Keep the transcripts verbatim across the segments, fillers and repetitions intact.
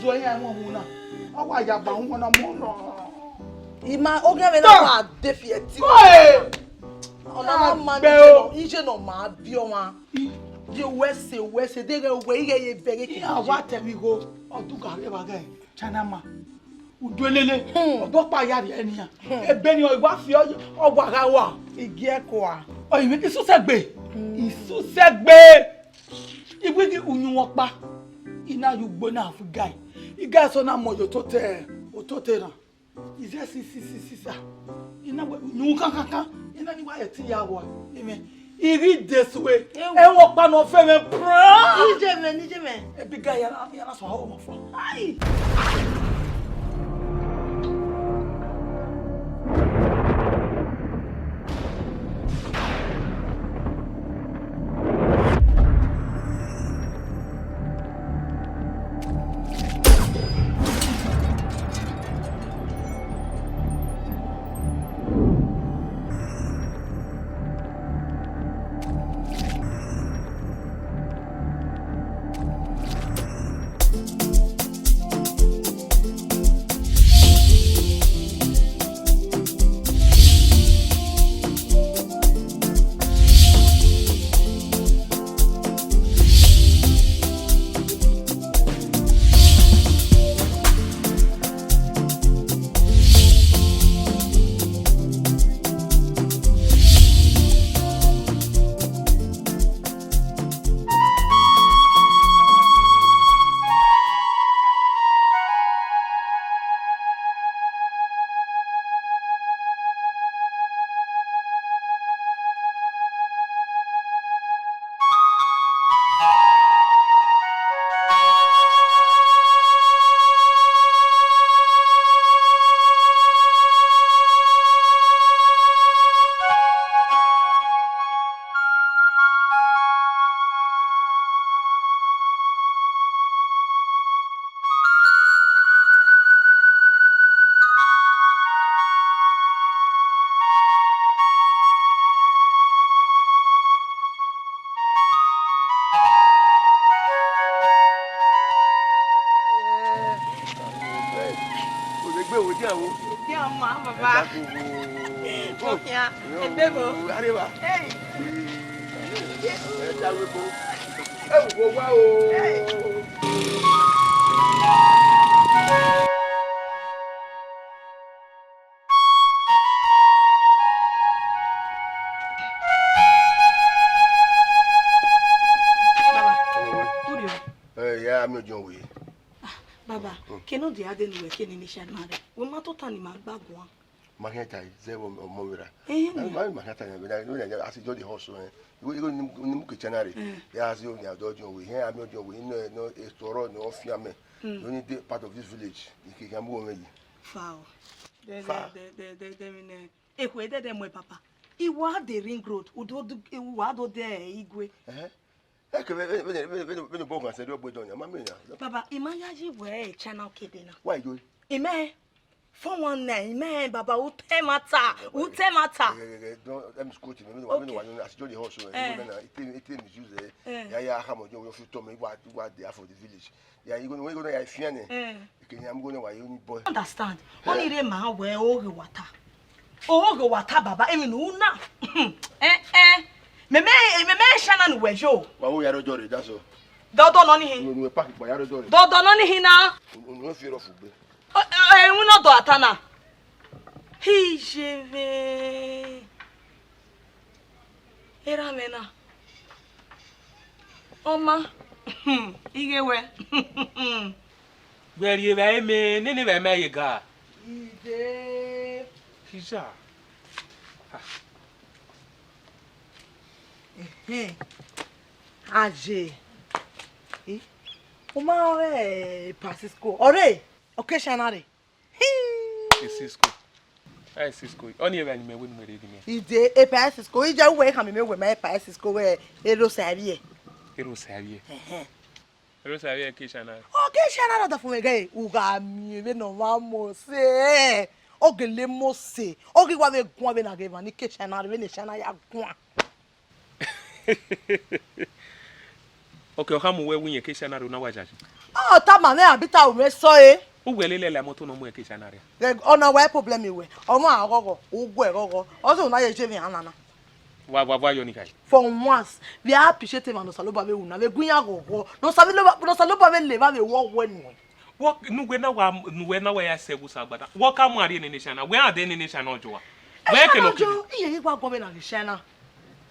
Do iran ẹmwẹ uhunmwu na. Ọ wa ya gba uhunmwu na mu nọ. Ima, ogiẹn vbe na wa de fi ẹti. Oi! Ọna na ma gbẹ o. Ije nọ ma biẹ ọmwa. Ye uwẹ sẹ, uwẹ sẹ, deghẹ uwẹ ighe ye bẹghe ke. Iran wa tẹ vbe igho, ọ duga rre evba ghẹ China man. Uduelele, ọdọ ọkpa ya rhie nian. Ebe ni ọ wa fi ọ, ọ wa gha wa. Igiẹkua. Ọ, isusẹgbe. Isusẹgbe. Iwighi uyunmwu ọkpa. I na ye ugbo na fu igai. Igai sẹ na mọ ye ototẹ, ototẹ na. Ize si si si si sa. I na wẹ uyunmwu kankankan. I na ni wa ye ẹtin ya vbọ. Amen. I ghi de sue. Ewu. Ẹmwẹ ọkpa ne ọ fẹ mwẹ pran. Ije mwẹ, ne ije mwẹ. Ebiga ya na, ya na sọ ha ọmọ fua. Ai! Ozegbe wo dia wo. Dia ọma, baba. Ẹ ta koko. Ọkhian, ẹgbẹbọ. Areva. Hey. Ẹ ta weko. Ẹ wo wa o. Hey. Baba, who do you? Ẹ, ya mi odiọn wẹ. Ah, baba, kene ọ dia de ne uwẹ kene ne China rre, wẹ ma tota ne ima gba guan. Ma khian tae, zẹ vbe ọmọ vbe ra. Eh, ma, ma khian tae, vbe na, vbe na, as e just dey hustle, eh. Igho, igho ni, ni mu ke China rre. Eh. Ya as e o nia do odiọn wẹ, hẹn, a mi odiọn wẹ, no, no, e tọrọ, no, ọ fian mẹ. Mm. The only day part of this village, I ke khian mu wẹ yi. Fa o. Fa. De, de, de, de, de, mi nẹ. Ekhue dẹdẹ mu ẹ, papa. I wa de Ring Road, u do, u wa do de igwe. Ẹhẹn. Ẹkẹ vbe, vbe, vbe, vbe, vbe, vbe ne obọ ghan sẹ, do gbe dọn yan, ma miẹn yan. Baba, I ma yayi wẹ China kede na. Why you? Imẹ, four one nine, imẹ, baba, u tẹ ma ta, u tẹ ma ta. Don't, let me quote him. Let me know, let me know why you, as you dey hustle, you know, na, it take, it take misuse, eh. Eh. Ya, ya, come on, you, you fit tell me what, what they are for the village. Ya, you gonna, you gonna, ya, fian, eh. Eh. Kenya, I'm gonna, why you need boy. Understand? Only re ma wẹ oghe wata. Oghe wata, baba, emi nu na. Eh, eh. Mẹmẹ, mẹmẹ China nu wẹ yo. Wa wo ya rọjọ rre, that's all. Dọdọ nọ ni hin. Nu, nu, pack it, ya rọjọ rre. Dọdọ nọ ni hin na. Nu, nu, fi rọ fu gbe. Ẹ, ẹ, ẹ, unu dọ ata na. Hi je vbe. Erha mwẹ na. Ọ ma. Ighe wẹ. Wẹ rhie vbe ẹre mẹ, nene vbe ẹmẹ ye ga. Ide. Kisa. Ah. Ẹhẹn. Aye. Eh? U ma rẹn Epa Cisco. Ọre, ọ ke China rre. Hi! Cisco. Ẹ Cisco. Ọni ẹvbo ne imẹ wẹ ne imẹ rre ne imẹ. Ide, Epa Cisco. Ija uwẹ ekhama mẹ wẹ ma Epa Cisco wẹ ero sa vbiẹ. Ero sa vbiẹ. Ẹhẹn. Ero sa vbiẹ ke China. Ọ ke China na da fo mẹ gẹ, u gha miẹn vbene ọ ma mose. Ọ gele mose. Ọ ghi wa vbe guan vbene a ghe emwa ni ke China rre, vbene China ya guan. Okay, ọ khama uwẹ wẹ irẹn ke China rre, ọ na wa yayi. Ọ tama mwẹ, a bi ta mwẹ sẹ ọre. Uwẹ lele ẹla moto ne ọ mu irẹn ke China rre. Rẹ, ọ na wa problem wẹ. Ọmwa ọghọghọ, ugbẹ ọghọghọ. Ọ sẹ na ye je vbe hana na. Wa, wa, wa yọ ni khai. For once, we are appreciate emwa ne Osanobua vbe ru na, vbe gu iran ghọghọ. Ne Osanobua, ne Osanobua vbe le evba vbe wọ wẹ nuẹn. Wọ, ne uwẹ na wa, ne uwẹ na wa ya sẹ ẹgusa agbada. Wọ ka mu arrie nene China, wẹ a de nene China ọjọ wa. Wẹ China ke nọ ọjọ, kiri. Iye ghi wa guan vbe na ghe China.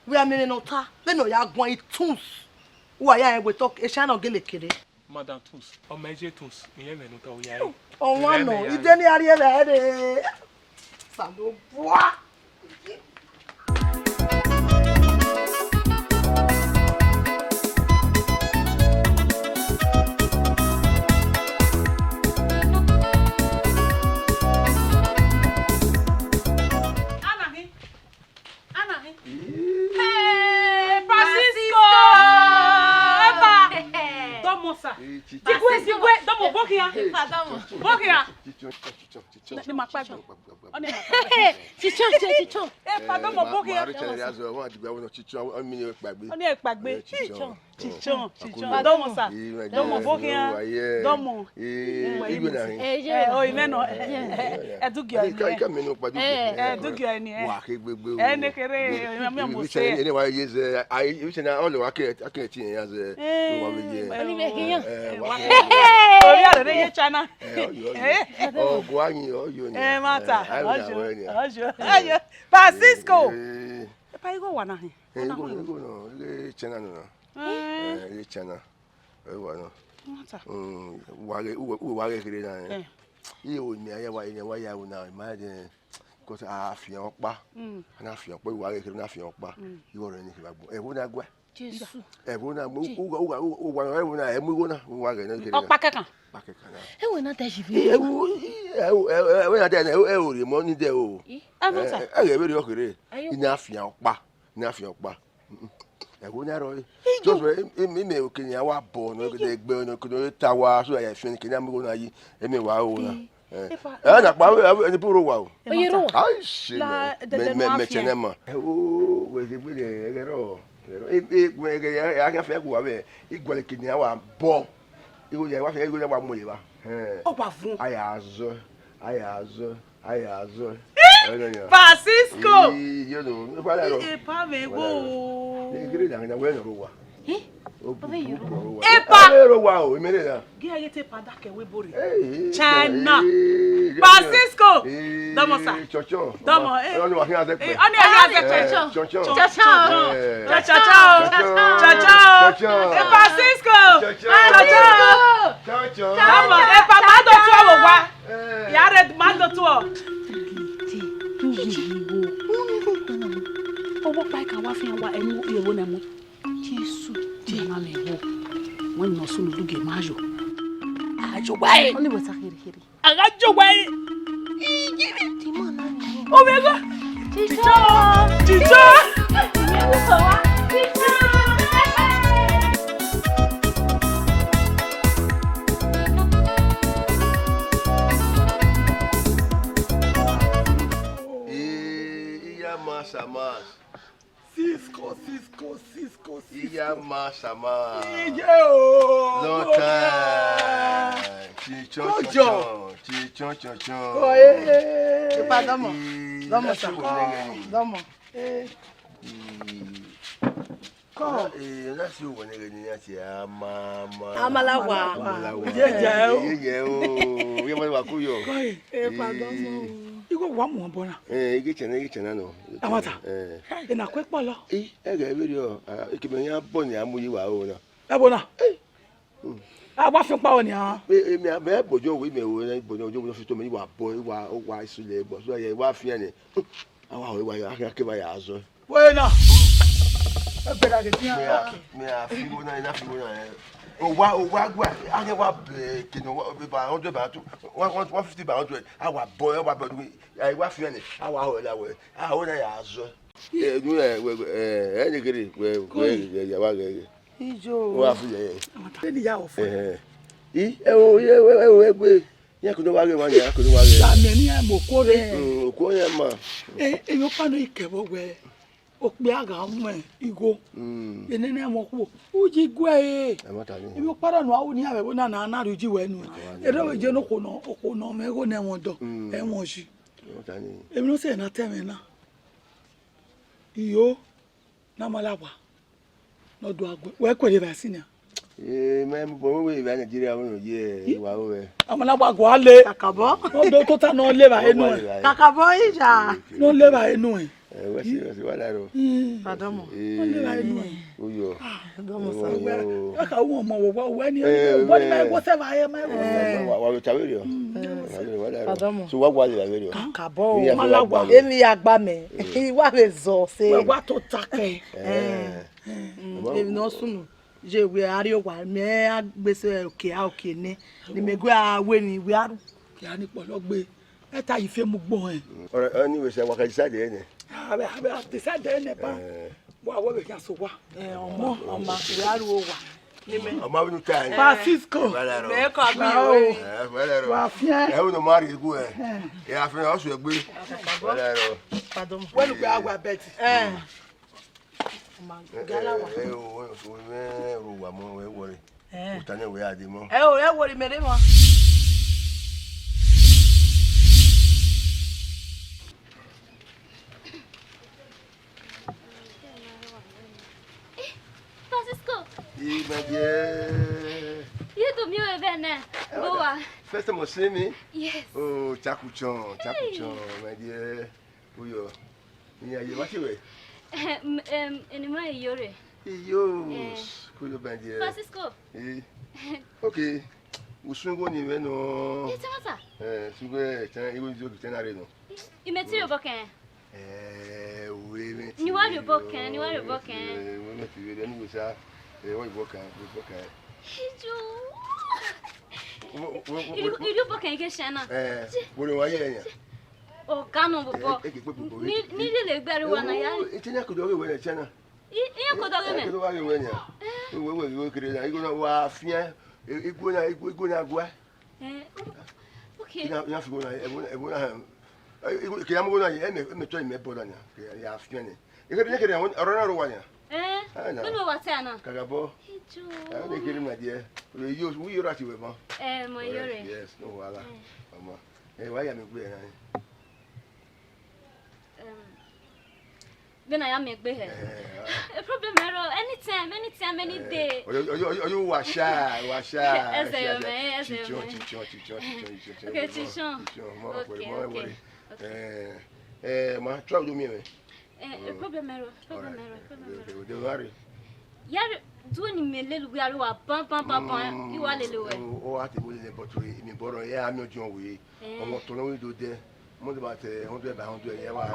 Wẹ a miẹn emwi ne ọ ta, vbene ọ ya guan i tunes. Uwa ya rẹn wẹ China gele kere. Madam Tunes, ọ ma je Tunes, irẹn mwẹ ne u ta, u ya re. Ọmwa nọ, ide ne a rhie vbe ẹre. Osanobua. Anahi. Anahi. Hey, Francisco! Epa! Dọmọ sa. Digwe, digwe, dọmọ, bọkhian. Epa, dọmọ. Bọkhian. Ni ma kpa gbọn. Ọ ni ma kpa gbọn. Chichọn, chichọn, chichọn. Epa, dọmọ, bọkhian. Ọ ni kpa gbọn. Chichọn, chichọn. Dọmọ sa. Dọmọ, bọkhian. Dọmọ. Igwe na hin. Eh, oh, imẹ nọ. Ẹdugiọ ni. Ka, ka mẹ nọ kpa dugiọ. Ẹdugiọ ni. Wa khe gbegbe o. Ẹ ne kere, mi mo se. Ene wa ye zẹ, ai, ibi sẹ na, ọlọ wa ke, a ke ti yan zẹ. Wa be ye. Oni be hiyan. Orí àrẹ̀rẹ̀ ye China. Eh, ọyọ, ọyọ. Ọgọ ayin, ọyọ ni. Eh, mata. Ọjọ, ọjọ. Ayo. Francisco. Epa, igho wa na hin. Igho, igho nọ, igho China nọ na. Eh, igho China. Ẹ wa nọ. Mata. Mm, wa ghe, uwa, uwa ghe kherhe na, eh. Iye wo mi aya wa, iye wa ya wo na, ma de, 'cause a fian ọkpa. A na fian ọkpa, uwa ghe kherhe na fian ọkpa. Igho rẹ ni khe ba gbọn. Ẹvbo na gua. Jesu. Ẹvbo na, uwa, uwa, uwa, ẹvbo na, ẹ mu igho na, uwa ghe na kherhe na. Ọkpa kẹkan. Ọkpa kẹkan na. Ẹvbo na da yi vbe. Ẹvbo, ẹvbo, ẹvbo na da na, ẹvbo rhie mọ ni dẹ o. Ẹ mata. Ẹ ghe vbe rhie ọkherhe. I na fian ọkpa, i na fian ọkpa. Ẹvbo na rrọọ. Just wẹ, imẹ okenia wa bọ nọ, kede egbe nọ, kede ta wa, so ya fian kenia mu igho na yi, emẹ wa o na. Ẹ na kpa, ẹni buru wa o. Oye ro wa. Ai se mẹ, mẹ, mẹ chẹnẹ ma. Ẹ o, wẹ ghe gbe ẹghẹ rọ, ẹghẹ rọ. E, e, wẹ ghe ya, ya fian ku wa vbe, iguẹlẹ kenia wa bọ. Igho ya wa fian, igho ya wa mu ye ba. Ọ wa vun. Aya zọ, aya zọ. Aya zọ. Francisco! Iyo no, me pa la ro. Epa vbe wo. Ni gere da na we no ro wa. Eh? Epa! Ro wa o, imere da. Gi a ye te pa da ke we bore. China. Francisco! Dọmọ sa. Chocho. Dọmọ, eh. Ọni wa kí a zẹ pẹ. Ọni wa kí a zẹ pẹ. Chocho. Chocho. Chocho. Chocho. Francisco! Chocho. Chocho. Dọmọ, epa ma do tuẹ vbe owa. Ya rre ma do tuọ. Ọvbokhan ka wa fian wa ẹmu iro na mu. Jesu, de ma mẹ wo. Wẹ nọ sunu du ge ma yo. A yo wa e. Ọni wẹ ta khere khere. A gha yo wa e. Iyiri. Ti ma na ni. O vbe gha. Titọ. Titọ. Titọ. Ee, iya ma sama. Cisco, Cisco, Cisco, Cisco. Iya ma sama. Iye o. Long time. Chichon, chichon, chichon, chichon. Oye. Ipa dọmọ. Dọmọ sa. Dọmọ. Eh. Kọ. Eh, na si owẹ ne ni ya ti a ma ma. Amalawa. Amalawa. Ye ye o. Ye ye o. Ye ma wa ku yo. Kọ e. Eh, pardon. Igho wa mu ọbọ na. Eh, igi chana, igi chana no. Amata. Eh. Ena ku ekpọlọ. Eh, ẹghẹ vberriọ, ah, ekebe ya bọ ni a mu yi wa o na. Ẹbo na. Eh. A wa fi ọkpa wẹ nian. Emi a mẹ bojo we mẹ wo na bojo ojo no fi to me wa bọ wa wa isu le bọ so ye wa fi ẹnẹ. A wa ho wa ya ke ba ya zọ. Wẹ na. Ẹ bẹrẹ gẹ tian. Mẹ a fi wo na ina fi wo na. O wa o wa gua a ke wa ke no ba hundred ba two one fifty ba hundred. A wa bọ ẹ wa bọ du. A wa fi ẹnẹ. A wa ho la wẹ. A ho na ya zọ. Ẹ nu ẹ wẹ ẹ ẹ ni gere wẹ wẹ ya wa gẹ. Ijo. Wa fi ye. Eni ya ofo. Eh. I ẹ o ye ẹ o egbe. Yan kudo wa ghe wa yan kudo wa ghe. Sa mẹ ni ẹ mo ko re. Mm, ko ye ma. Eh, e yo pa no ikẹvọ wẹ. Okpia gha mu igho. Mm. Enene ẹmwẹ okhuo. Uji gue ẹre. Ẹ ma ta ni. Ibi okpara nu a ru ne iran vbe ẹvbo na na na rhie uji wẹ nuẹn. Erha vbe je ne okhuo nọ, okhuo nọ mwẹ igho ne ẹmwẹ ọdọ. Mm. Ẹmwẹ uji. Ẹ ma ta ni. Emwi ne ọ sẹ na ta ẹmwẹ na. Iyo. Ne a ma la wa. Ne ọ do a guẹ. Wẹ kuẹre evbare sin nia. Ee, mẹ mu bọ wẹ evbare Nigeria vbe nọ ye wa ru ẹ. A ma la wa gualọ. Kakabọ. Ne ọ do tota ne ọ le evbare nuẹn. Kakabọ iya. Ne ọ le evbare nuẹn. Ẹ, wẹ si, wẹ si, wa la ro. Mm. Pardon mo. Ee, ne ọ le evbare nuẹn. Uyọ. Pardon mo, sir. Uyọ. Wẹ ka wu ọmọ wọ, wẹ ni, wẹ ni ma wọ sẹ evbare, ma wọ sẹ evbare. Wa, wa vbe ta vberriọ. Mm. Wa vbe, wa la ro. Pardon mo. So wa gua le evbare vberriọ. Kakabọ. Iya, ma so la wa gua gua. Le. Emwi ya gba mẹ. Ee. Wa vbe zọ sẹ. Wẹ wa tota kẹ. Ẹ. Mm, emwi ne ọ sunu, ye wẹ a rrie owa, mẹ a gbe sẹ oke a oke nẹ, ne imẹ gue a wẹ emwi wẹ a ru. Ke a ni kpọlọ gbe, ẹ ta yi fe mu gbọn hẹn. Ọrẹ, ọni wẹ sẹ wa ka decide ẹnẹ. A vbe, a vbe decide ẹnẹ ba. Eh. Wa wẹ vbe khian so wa. Eh, ọmọ, ọmọ, wẹ a ru owa. Ni mẹ. Ọmọ avinu ta ẹnẹ. Francisco. Wa la ro. Mẹ kọ gbe. Wa o. Eh, wa la ro. Wa fiẹn. Ẹ, unu ma rhie gu ẹ. Eh. Ẹ, a fiẹn, ọ suẹ gbe. Wa la ro. Pardon. Wẹ nu gbe a wa bed. Eh. Ma gala wa. Ẹ, ẹ, o, o, o, ẹ, ro wa mọ, ẹ, worry. Eh. Uta ne wẹ a dẹ mọ. Ẹ, o, ẹ worry mẹ rre mọ. Eh, Francisco. Hey, my dear. You do me over there. Go wa. First time you see me? Yes. Oh, chakuchon, chakuchon, my dear. Uyo. Iya, ye, wa ti wẹ? Em, em, eni ma Iyo rre. Iyo, eh. Kuyo bẹn diẹ. Francisco. Eh. Okay. Usun igho ni mwẹ nọ. Ẹ tẹ mata. Eh, sugbe, tẹ igho ni zo tẹ na rre nọ. I mẹ ti rhie obọ kẹn. Eh, we mẹ ti. Ni wa rhie obọ kẹn, ni wa rhie obọ kẹn. Eh, we mẹ ti rhie, ni we sa. Eh, wa rhie obọ kẹn, wa rhie obọ kẹn. Ijo. Wo, wo, wo, I rhie, wo, I rhie obọ kẹn ke China. Eh, wo ni wa ye yan. Ọga nọ bọbọ. Ni, ni lele gbe ẹre wa na ya. Etena kodo ghe wẹ ne China. Iran kodo ghe mẹ. Kodo ghe wẹ ne. Wẹ, wẹ, wẹ kere na, igho na wa fian, igho na, igho, igho na gua. Eh, okay. Ina, ina fi igho na, igho na, igho na, igho, kira mu igho na, ẹ mẹ, ẹ mẹ tọ mẹ bọ na, ya fian nẹ. Igho ne kere, ọrọ na ro wa ya. Eh, ah, no. Kí ló wà tí a náà? Kàkà bọ́. Ìjọ. Àwọn ní kiri màdìẹ. Yo, wí yóò rà sí wẹ̀ mọ́. Eh, mo yóò rẹ̀. Yes, no wahala. Eh. Ọmọ. Eh, why you make me? Em, bẹ́ẹ̀ na ya mi gbé hẹ. Eh, ah. A problem ẹ rọ, anytime, anytime, any day. Oyo, oyo, oyo, oyo, wa sha, wa sha. Ẹsẹ̀ yọ mẹ́, ẹsẹ̀ yọ mẹ́. Chichon, chichon, chichon, chichon, chichon. Okay, chichon. Chichon, mọ, okay, mọ, okay. Eh, eh, ma, try do me, man. Eh, a problem ẹ rọ, problem ẹ rọ, problem ẹ rọ. Don't worry. Ya, do ni me lele wẹ a rre wa ban, ban, ban, ban, I wa lele wẹ. O, o, a te mo lele, but we, mi bọrọ, yeah, I'm not John we. Eh. Ọmọ tó lọ́wọ́ ìdó dẹ, mo ti bá tẹ hundred by hundred, ẹ wá rẹ.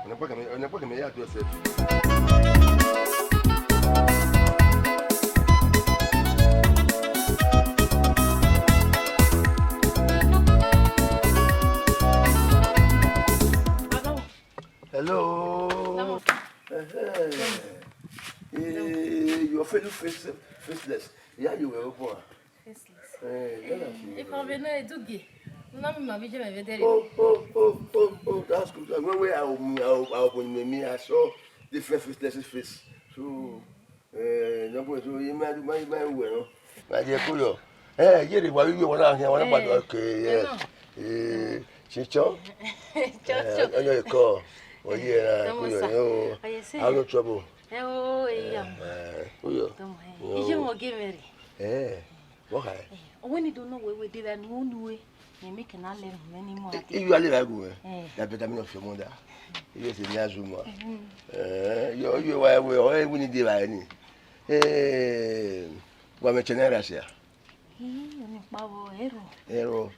Ọ̀nà pẹ̀kẹ̀ mi, ọ̀nà pẹ̀kẹ̀ mi yà tó ẹsẹ̀. Hello. Hello. Eh, eh. Eh, your fellow face, faceless. Yeah, you were born. Faceless. Eh, yeah, that's you. If I be no eduge, no, mi ma be je me be there. Oh, oh, oh, oh, oh, that's good. When we are, I, I, I open me, me, I saw different faceless face. So, eh, no boy, so you might, might, might well, no? My dear Kuyo. Eh, yeah, they were, you were not here, what about, eh, okay, yes. Eh, Chicho? Chicho. Eh, on your call. Oh, yeah, Kuyo, oh, I no trouble. Eh, oh, eh, yeah. Eh, Kuyo. Come on, eh. Ije mo ge mere. Eh. Wọ́n kà ẹ́. Ọwọ́ ni do nọ wẹ wẹ de vbe nu nu ẹ. Mẹ mẹ kẹ na lẹ mẹ ni mu ade. Iye alẹ ba gu mẹ. Eh. Ya bẹta mi nọ fi ọmọ da. Iye se ni azu mọ. Eh, yo, yo, wa wẹ, ọ, ẹ wini de ba ni. Eh, wa mẹ chẹ na ra sia. Ii, ọni kpa vbọ, ẹrọ. Ẹrọ.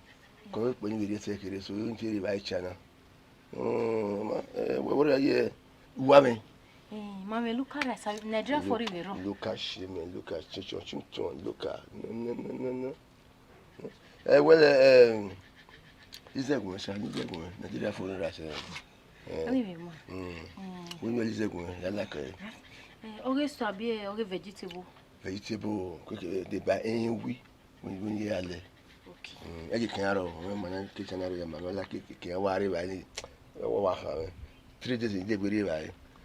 Kọ wẹ kpe ni vbe rhie ẹsẹ kere so, yo n te rhie ba icha na. Mm, ma, eh, wẹ, wẹ ya ye uwa mẹ. Eh, ma mẹ Luka ra sa Nigeria for river ro. Luka shi mẹ, Luka chichon, chichon, Luka. No, no, no, no, no. Eh, well, eh, Izegun, sa, Izegun, Nigeria for river, sa. Eh. Ani mi ma. Mm. Mm. We know Izegun, ya like, eh. Eh, oge so abi, eh, oge vegetable. Vegetable, quick, eh, they buy any we. Wẹ, wẹ ye alẹ. Okay. Mm, ẹ je khian rrọọ, wẹ ma na ke chana rre ma, wẹ la ke, ke, ke wa rre vba ni, wẹ wa kha mwẹ. Three days in dey wẹ rre vba ni.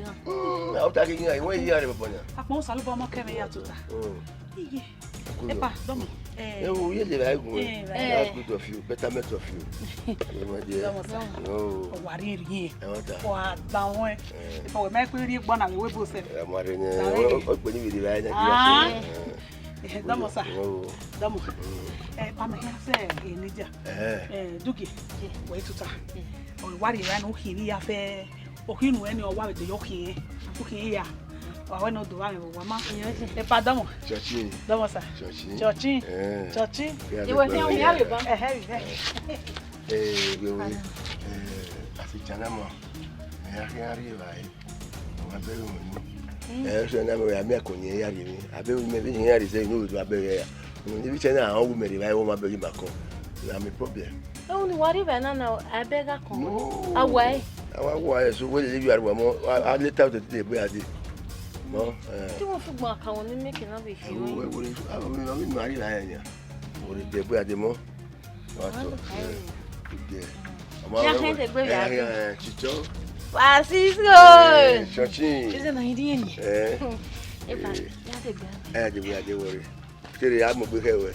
eghan. Mm, a ota ke ghi iran, wẹ iran rre bọbọ nia. Akpọ Osanobua ma kẹ mwẹ ya tota. Mm. Iye. Epa, dọmọ. Eh. Eh, u ye levba gun. Eh, that's good of you, betterment of you. Dọmọ sa. Oh. Ọ wa rhie rhie. Ẹ wata. Wa gba wọn. Eh. Epa, wẹ ma kpe rhie gbọ na vbe webo sẹ. Ẹ ma rhie ne. Ọ kpe ni vbe levba na. Ah. Eh, dọmọ sa. Oh. Dọmọ. Mm. Eh, pa mẹ ya sẹ, eh, ni dia. Eh. Eh, Dugie. Wẹ tota. Ọ wa rhie ra ne u khin ya fẹ. Okhi nuẹn ni ọ wa vbe de yọ khiẹn, u khiẹn ya. Wa wẹ ne ọ do vbe amwẹ vbe owa ma. Epa dọmọ. Chọchi. Dọmọ sa. Chọchi. Chọchi. Eh. Chọchi. Iwẹ khian u ya vbe ban. Ẹhẹ, vbe. Eh, vbe we. Eh, asi chana ma. Eh, a khian rhie evbare. Wa bẹghe mwẹ ni. Eh, sẹ na mẹ ya miẹn ko ni ya rhie emwi. A bẹghe mwẹ vbe ya rhie sẹ, inu vbe a bẹghe ya. Ni vbe chana a wu mẹ rhie evbare, wa bẹghe ma kọ. Na mi problem. Ẹhun ni wa rhie evbare na na, a bẹghe a kọn. No. A wa ẹre. A wa wa ẹre, so wẹ lele ivbi arua mọ, a, a leta otọ te egbe a dee. Mọ, eh. Te wẹ fi gbọn akan ni make na vbe khin. Ẹhun, wẹ, wẹ, a, a, a, a, a rhie evbare ya. Wẹ leta egbe a dee mọ. Wa tọ, eh, good girl. Ọmọ ya wẹ, khin te egbe eh, ya eh, dee. Eh, chichọ. Wa si so. Eh, chọchi. Eze na yi di yẹn ni. Eh. Hmm. Epa, eh, ya te egbe a dee. Eh, de egbe a dee wọrẹ. Kere a mọ gbe khẹ wẹ.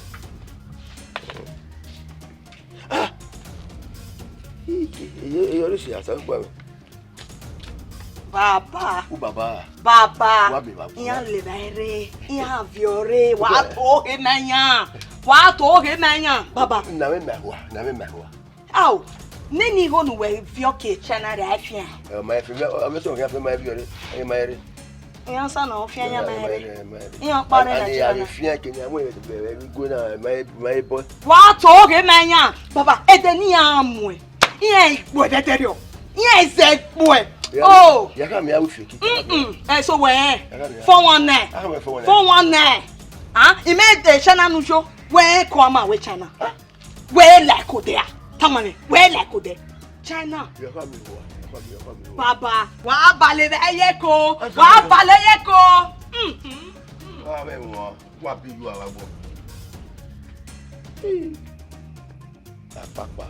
Ah! Iye, iye, iye, ọre si asa gba mwẹ. Baba. U baba. Baba. Wa mi baba. Iran levba ẹre, iran viọ re, wa to ghe ma yan. Wa to ghe ma yan, baba. Na me ma hua, na me ma hua. Ao, nene igho ne uwẹ viọ ke China rre a fian. Ẹ, ma fian, ọ, ọ, ọ, ọ, ma viọ re, ẹ, ma re. Iran sa na ọ fian ya ma re. Iran kpa re na China. Fian ke ni amu ẹ, ẹ, ẹ, go na, ma, ma bọ. Wa to ghe ma yan. Baba, ẹdẹ ne iran muẹn. Iran gbuẹ dẹdẹrriọ. Iran zẹ gbuẹ. Oh. Ya ka mi ya wi fi ki. Mm-mm. Ẹ so wẹ. Fọ wọn nẹ. Fọ wọn nẹ. Ah, imẹ de China nu yo. Wẹ ko ama wẹ China. Wẹ like odẹ a? Tama nẹ, wẹ like odẹ. China. Baba, wa balẹ vbe ẹyẹ ko. Wa balẹ ẹyẹ ko. Mhm. Wa vbe wọn, wa bi yu a wa gbọ. Apapa.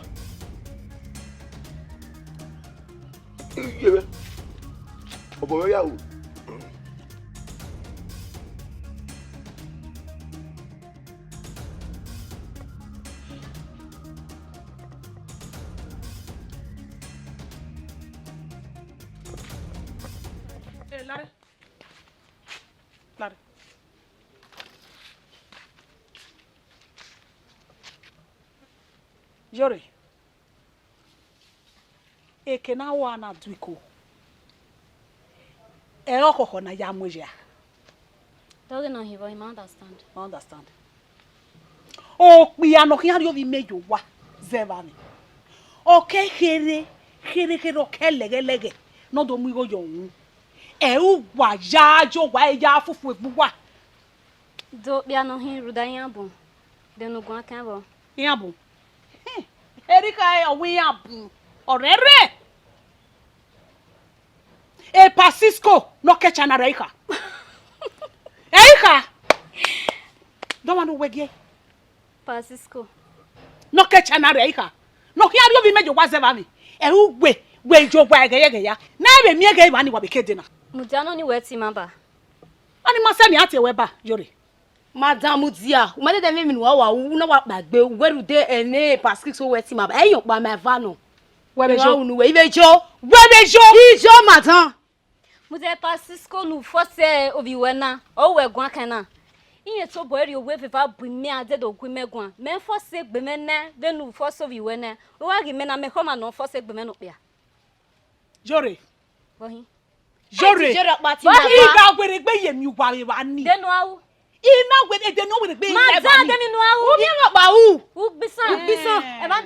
Iye vbe. Ọbọ vbe ya ru. Eh, Lare. Lare. Yore, eke na wa na du iko, ẹre ọkhọkhọ na ya mu ye a. Dọghe nọ hin vbe ima understand. Ma understand. Okpia ne ọ khian rhie ovbi mẹ ye owa zẹ evba ni. Ọ ke kherhe, kherhe, kherhe, ọ ke lẹghẹlẹghẹ ne ọ do mu igho ye ọhun. Ẹ u wa ya ye owa, ẹ ya fufu egbe uwa. Do okpia nọ hin rhunmwuda iran bun, de ne u guan kan vbọ? Iran bun? Erika, ọ wẹ iran bun, ọ rẹrẹ. E Pasisco ne ọ ke China rre ikha. Ẹ ikha. Dọmwa ne uwẹ gie. Pasisco. Ne ọ ke China rre ikha. Ne ọ khian rhie ovbi mẹ ye owa zẹ evba ni. Ẹ u wẹ, wẹ ye owa ẹghẹyẹghẹ ya. Na ẹ vbe miẹn ẹghẹ evba ni wa vbe ke dee na. Mudia nọ ni wẹ tie ima ba. Ọni ma sẹ ne a tie wẹ ba, Yore. Madam, dia, u ma dede miẹn emwi ne uwa wa ru, u na wa kpaegbe, u wẹ rhunmwuda ẹre Pasisco wẹ tie ima ba, ẹ i yan ọkpa ma eva nọ. Wẹ vbe yo? Unu wẹ, I vbe yo. Wẹ vbe yo? I yo, madam. Mudia, Pasisco ne u force ovbi wẹ na, ọ wẹ guan kan na. Irẹn tobọ rhie owa eva bu imẹ, a dede gu imẹ guan. Mẹ force egbe mwẹ nẹ, vbene u force ovbi wẹ nẹ. U wa ghi mẹ na, mẹ khọ ọmwa ne ọ force egbe mwẹ ne okpia. Yore. Vbọ hin? Yore. Ẹ ti yore ọkpa ti ma ba. I gha werriegbe ye miẹn uwa vbe evba ni. De ne u a ru? I na were, de ne u werriegbe ye ma evba ni. Ma da de ni ne u a ru. U miẹn ọkpa ru. U gbe isan. U gbe isan. Ẹ ma.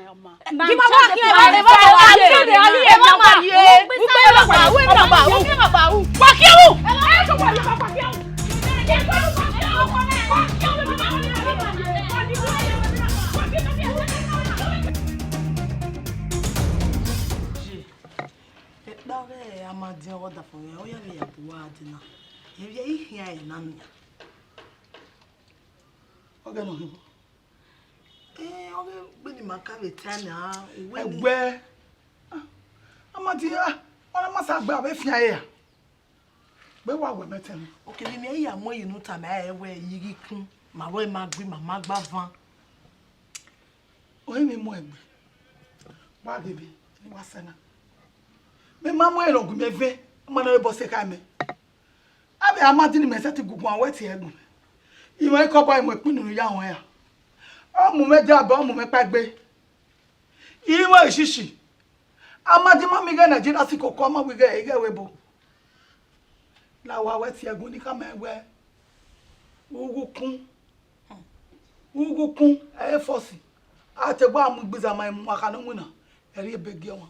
Gi ma wa khian, ẹ ma, ẹ ma wa ye. Ẹ ma wa ye. U gbe isan, ẹ ma wa ye. U miẹn ọkpa ru. Wa khian ru. Ẹ ma wa ye, wa khian ru. Ye, ẹkpa ọghe Amadian ọghe ọdafẹn mwẹ, ọ ya vbe ya bu uwa dee na. Ẹ vbe i khian ẹre na nian. Ọghẹ nọ hin. Ẹ, ọghe egbe ne ima ka vbe ta na, uwẹ ni. Ẹwẹ, ah, Amadian, ah, ọna ma sa gbe avbe fian ẹre ra? Gbe wa wẹ mẹ tẹn. Ok, vbe imẹ i ya mu ẹre ne u tama ẹre wẹ, I ghi kun, ma vbe ma gui, ma ma gba van. Orinmwi mu egbe, wa ghe mẹ, ne wa sẹ na. Mẹ ma mu ẹre ne ọ gu mẹ vẹ, ọ ma na re bọ sẹ kha mẹ. Avbe Amadi ni mẹ sẹtin guguan wẹ tie ẹgbọn. Imẹ i kọbọ, imẹ kpinu ne u ya ruẹn ra. Ọ mu mwẹ dia, ọ mu mwẹ kpaegbe. Imẹ shishi. Amadi ma miẹn ighe Nigeria si koko, ọ ma wẹ ighe, ighe ẹvbo ebo. La wa wẹ tie ẹgun ni khama wẹ, ughukun, ughukun, ẹ i force. A te gba mu igbiza ma mu akha ne ọ winna, ẹ rhie ebe gie ọmwa.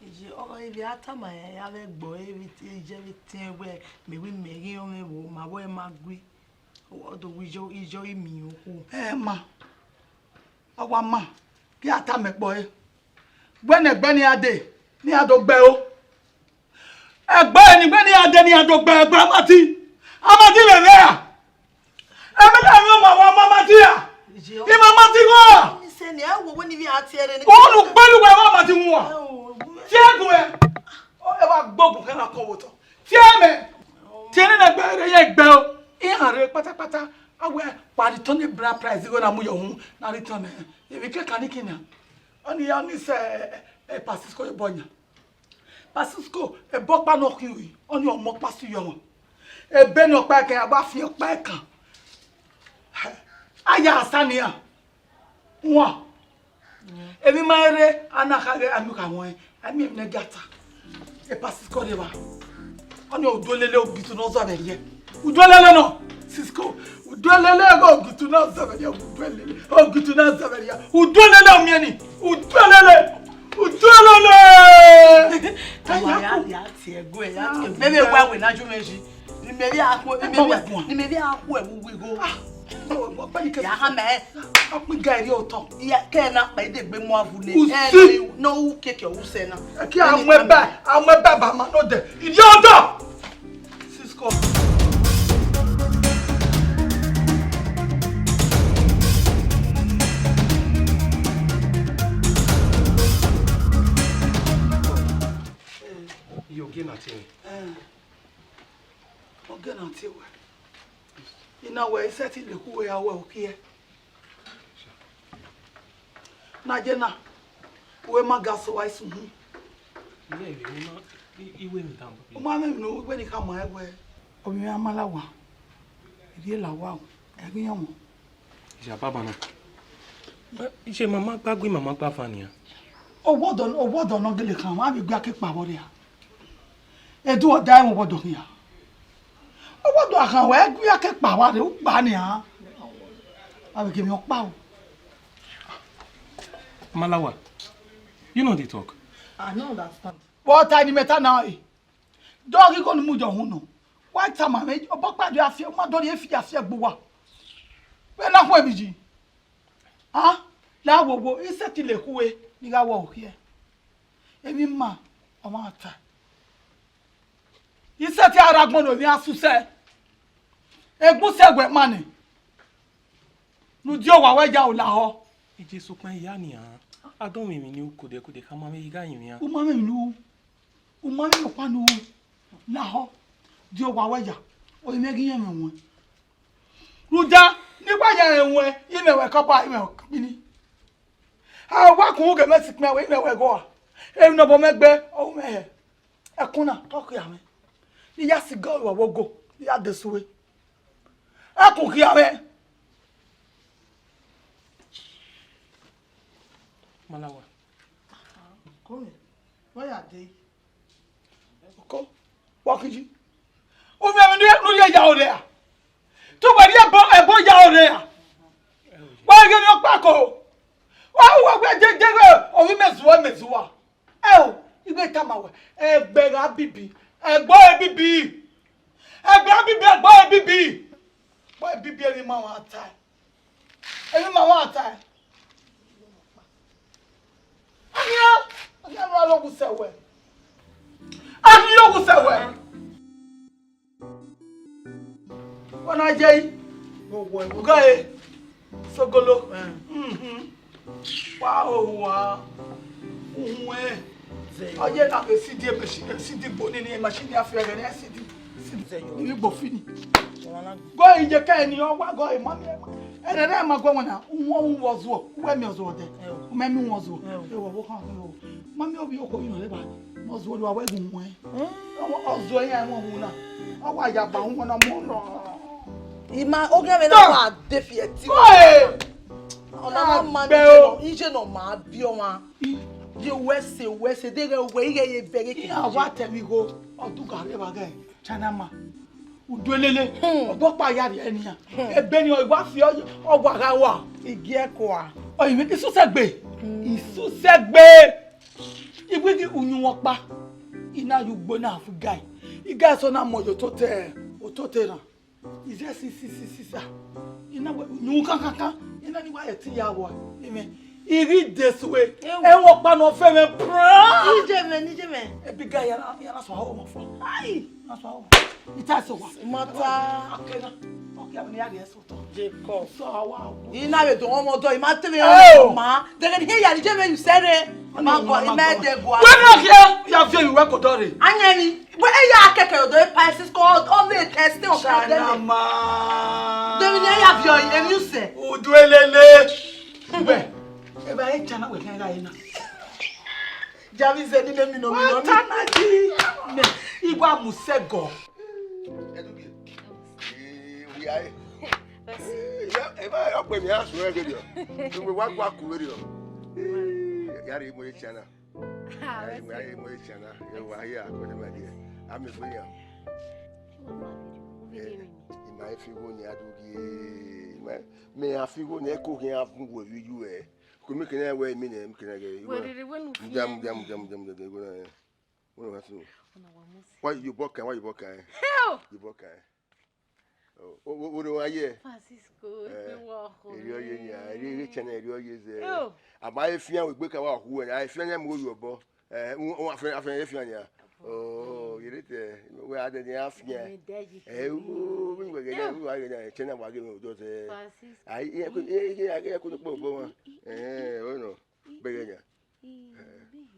Iye, ọ, ivbi a tama ya, ya vbe gbe ẹre vbe te, iye vbe tẹn wẹ, mẹ wẹ imẹ ghi rọnmwẹ vbo, ma vbe ma gui. Ọ do wẹ iye, iye i miẹn okhuo. Ẹ ma, a wa ma, gie a tama ẹkpọ ẹre. Wẹ ne ẹgbẹ ne iran dee, ne iran do gbe ẹro. Ẹgbẹ ne iran dee, ne iran do gbe ẹro, Amadi. Amadi vbe ẹmwẹ ra? Ẹmwẹ na mwẹ ọmọ wa ma Amadi ra? Iye, I ma Amadi wọn ra? Ni sẹ ni, ẹ wo, wẹ ni vbe a tie ẹre ni. Unu gbẹlu wẹ wa Amadi wọn. Ẹ wo, tie ẹgun ẹ. Ọ, ẹ wa gbọgun kẹ na kọ vbe otọ. Tie mẹ. Tie nene ẹgbẹ rẹ ye ẹgbẹ o. Iran rre patapata. A wẹ, wa return bride price igho na mu ye uhunmwu, na return nẹ. Emwi kẹkan ni kina. Ọni ya ni sẹ, ẹ, ẹ, Pasisco ye obọ yan. Pasisco, ebe ọkpa ne ọ khian uri, ọni ọ mu ọkpa si yọ mwa. Ebe ne ọkpa ẹkan, a gba fian ọkpa ẹkan. A ya sa nian. Wọn. Emwi ma rre, a na kha ghe, a miẹn okha wọn, a miẹn emwi ne ẹ gia ta. E Pasisco rre evba. Ọni uduelele ogitu ne ọ zọ vbe rriẹ. Uduelele nọ, Sisco. Uduelele ẹghẹ ogitu ne ọ zọ vbe rriẹ. Uduelele, ogitu ne ọ zọ vbe rriẹ. Uduelele ọmiẹn ni. Uduelele. Uduelele. Aya ko. Ya tie ẹguẹ, ya tie. Mẹ vbe wa wẹ ne a ju mwẹ yi. Ni mẹ vbe a khu, ni mẹ vbe, ni mẹ vbe a khu ẹvbo uwu igho. Ah, ọkpa ni kẹ. Ya ha mẹ. Ọkpa ga eri otọ. Iya, kẹ na kpa idegbe mu avule. Usi. Ẹ, no, no, u keke u sẹ na. Ẹ kẹ a mu ẹba, a mu ẹba ba ma nọ dẹ. Idi otọ. Sisco. Yo, get na thing. Eh. Ọ gẹ na tie wẹ. I na wẹ i sẹtin lekhu wẹ ya wẹ okhiẹ. Na je na, wẹ ma ga so wa isun hin. Iye, iye, ima, i, iwe mi dan. U ma mwẹ emwi ne uwẹ ni khama ẹn wẹ. Ovbi mwẹ a ma la owa, I rhie la owa o, ẹ ghi yan ọmọ. Iya baba na. Iye mama gba gui, mama gba fan nian. Ọwọdọ, ọwọdọ nọ gele khan, a vbe gbe ake kpa vbọ rria. Edu ọ da ẹmwẹ ọwọdọ khian. Ọwọdọ a khan wẹ gbe ake kpa vbọ rre, u kpa nian. A vbe ghe emwi ọkpa o. Malawa, you no dey talk. I no understand. Vbe ọ ta ni mẹ ta na ẹre? Dọghe igho ne u mudia uhunmwu nọ. Wa tama mwẹ, obọ ọkpa do a fiẹ, u ma dọrhie fi ya fiẹ gbe uwa. Vbe na khuẹn emwi yi? A, la wo wo, I sẹtin le khue ne I gha wẹ okhiẹ. Emwi ima, ọ ma ta. I sẹtin a rre agbọn ne ovbi iran susẹ. Egbusẹ wẹ ma nẹ. Ne u die owa wẹ ya u lahọ. Jesu kpẹn ya nian. A dọn mwẹ emwi ne u kode kode khama mwẹ, I gha rinmwian. U ma mwẹ emwi ne u, u ma mwẹ emwi ọkpa ne u lahọ. Die owa wẹ ya, ọ i mwẹ ghi rẹn mwẹ ruẹn. Rhunmwuda ne I wa ya rẹn ruẹn, I mwẹ wẹ kọba, I mwẹ kpini. A wa kun ughe mwẹ sikpẹn wẹ, I mwẹ wẹ gho a. Emwi ne ọ bọ mwẹ gbe, ọ ru mwẹ hẹ. Ẹkun na, ọ khia mwẹ. Ne I ya si gọ vbe ọvbokhan, ne I ya de sẹ uwẹ. Ẹkun khia mwẹ. Malawa. Kọmẹ, wẹ ya dee. Oko, wa kiji. U mwẹ emwi ne u rhie ya ore a? Te uwẹ rhie ẹbọ, ẹbọ ya ore a? Wa ghe ne ọ kpa ko. Wa, wa, wa, je, je, ovbi mẹ zuọ, mẹ zuọ. Ẹo, I ghi tama wẹ, ẹgbẹ gha bibi, ẹgbẹ ọre bibi. Ẹgbẹ gha bibi, ẹgbẹ ọre bibi. Wẹ bibi, emwi ma wa tae. Emwi ma wa tae. Ahian, ahian, a ghi ya rhie owa sẹ wẹ. A ghi ya rhie owa sẹ wẹ. Wẹ na ye yi. Ugọ ẹre. Sogolo. Mhm. Wa o wa. Uhun ẹ. Ọ ye na ke sidi, e machine, sidi gbo nene, e machine a fi ẹghẹ ne sidi. Sidi. Ni gbo fini. Go ije ke ni ọ wa go e mami. Ẹrẹ rẹ ma gbe wọn na. Uhun, uhun vbe ọ zuọ. Uwẹ mi ọ zuọ dẹ. U mẹ mi uhun ọ zuọ. E wọ vbe khan o. Mami, ovbi okhuo yi nọ rre evba. Ne ọ zuọ rre, wa wẹ gu uhun ẹ. Ọ zuọ iran ẹmwẹ uhun na. Ọ wa ya gba uhun na mu nọ. Ima, ogiẹmwẹ na wa de fi ẹtin. Oi! Ọna ma ma iye nọ, iye nọ ma biẹ ọmwa. Ye uwẹ sẹ, uwẹ sẹ, deghẹ uwẹ, ighẹ ye vẹ ghe ke. Iran wa tẹ vbe igho, ọ du gha rre evba ghe China ma. Uduelele, ọbọ ọkpa ya rhie nian. Ebe ni ọ wa fi ọ, ọ wa gha wa. Igiẹkua. Ọ, isusẹ gbe. Isusẹ gbe. I wẹ ghi uyunmwu ọkpa, I na ye ugbo na fu Igai. Igai sẹ na mọ ye ototẹ, ototẹ na. I zẹ si, si, si, si, sa. I na wẹ uyunmwu kankankan, I na ni wa ẹtin ya vbọ. Amen. I ghi de sue. Ewu. Ẹmwẹ ọkpa ne ọ fe mwẹ bra. Ni je mwẹ, ni je mwẹ. Ebi Igai ya na, ya na sọ aro ọmọ fua. Ai. Na sọ aro. I ta sẹ owa. I ma ta. Akẹ na. Ọ kia ne a rhie sẹ otọ. Jacob. Sọ awa. I na vbe do ọmọ ọdọ, I ma te vbe. Oh! Ma, de ghe ne I ya ni je vbe yu sẹ rre. Ma gọ, I ma de gua. Wẹ na khia, ya viọ emwi wẹ ke odọ rre. Anyẹ ni, wẹ e ya kẹkẹ odọ e pa sis ko, ọ vbe test ọ ka de. China ma. De vbe ne ya viọ emwi usẹ. Uduelele. Wẹ, eva e China wẹ kẹn gha re na. Javi zẹ ni mẹ mi nọ, mi nọ, mi. Wa ta na ji. Mẹ, I wa mu sẹ gọ. Edugie. Eh, we are. Mercy. Eh, yeah, eva, ọ kpe mi a sue ghe dio. Tu me wa gua ku ghe dio. Eh, ya re mo e China. Ah, ya re mo, mercy. Ya re mo e China. Ye wa ya ko de ma dia. A mi gbe ya. Ṣé wọ́n máa fi ìdìbò bí Eh, èmi ni? I ma fi wo ni Edugie. I ma, me a fi wo ni ẹ ko ghi a fun wo yu ẹ. Ko mi kene wẹ mi nẹ, mi kene ghe. Wẹ rere wẹ nu fi Jam, ẹ jam, ni. Jam, jam, jam, jam, jam. Wọ́n wá sùn. Ọ̀nà wa mú sí. Why you bọ́ kàn? Why you bọ́ kàn? Hell! You bọ́ kàn. O, o, o, o, wa ye. Francisco, Eh, egbe wa ọkọ eri ọ ye ni, eri, eri channel eri ọ ye zẹ. Oh. Ama e fian we gbe ka wa hu ẹ, a e fian ya mu yo bọ. Eh, u, u, a fian, a fian, e fian ya. Oh, you need to, we are the, a fian. Eh, u, u, we, we, we, we, we, channel wa ge me do se. Francisco. Ai, e ko, e, e, e ko po bo wa. Eh, o no. Bẹghe yan.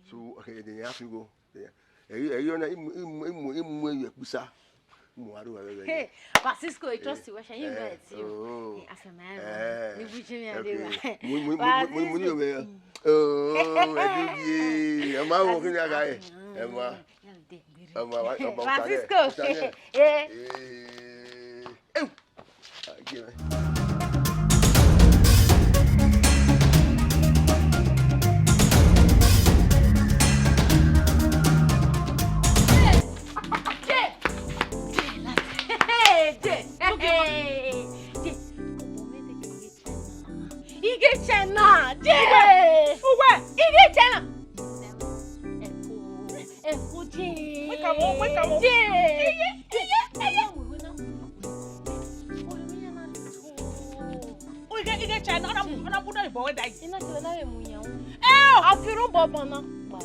So, okay, then you have to go. Yeah. Ẹ̀rí, ẹ̀rí ọ̀nà ìmú, ìmú, ìmú, ìmú ẹyọ ẹ̀kpísà. Mo wá rò wá rẹ̀. Hey, Francisco, I trust you. Where shall you invite you? Oh. Hey, after my Eh. Ni bujimi Okay. Adewa. Mo, mo, mo, mo, mo ní Francisco. Òwe. Oh, ẹ dé bí ẹ. Ẹ máa wọ kí ni a kà ẹ? Ẹ máa. Ẹ máa wá, ẹ máa wá Francisco. Kàlẹ́. Kàlẹ́. Eh. Eh. Ew. Ah, gé mi. Oje. Wake am up, wake am up. Oje. Eye, eye, eye. Ighe, ighe China, ọ na mu, ọ na mu na ibọ wẹ da yi. Ina kele na ye mu yan. Eh! Afiru bọbọ na kpa.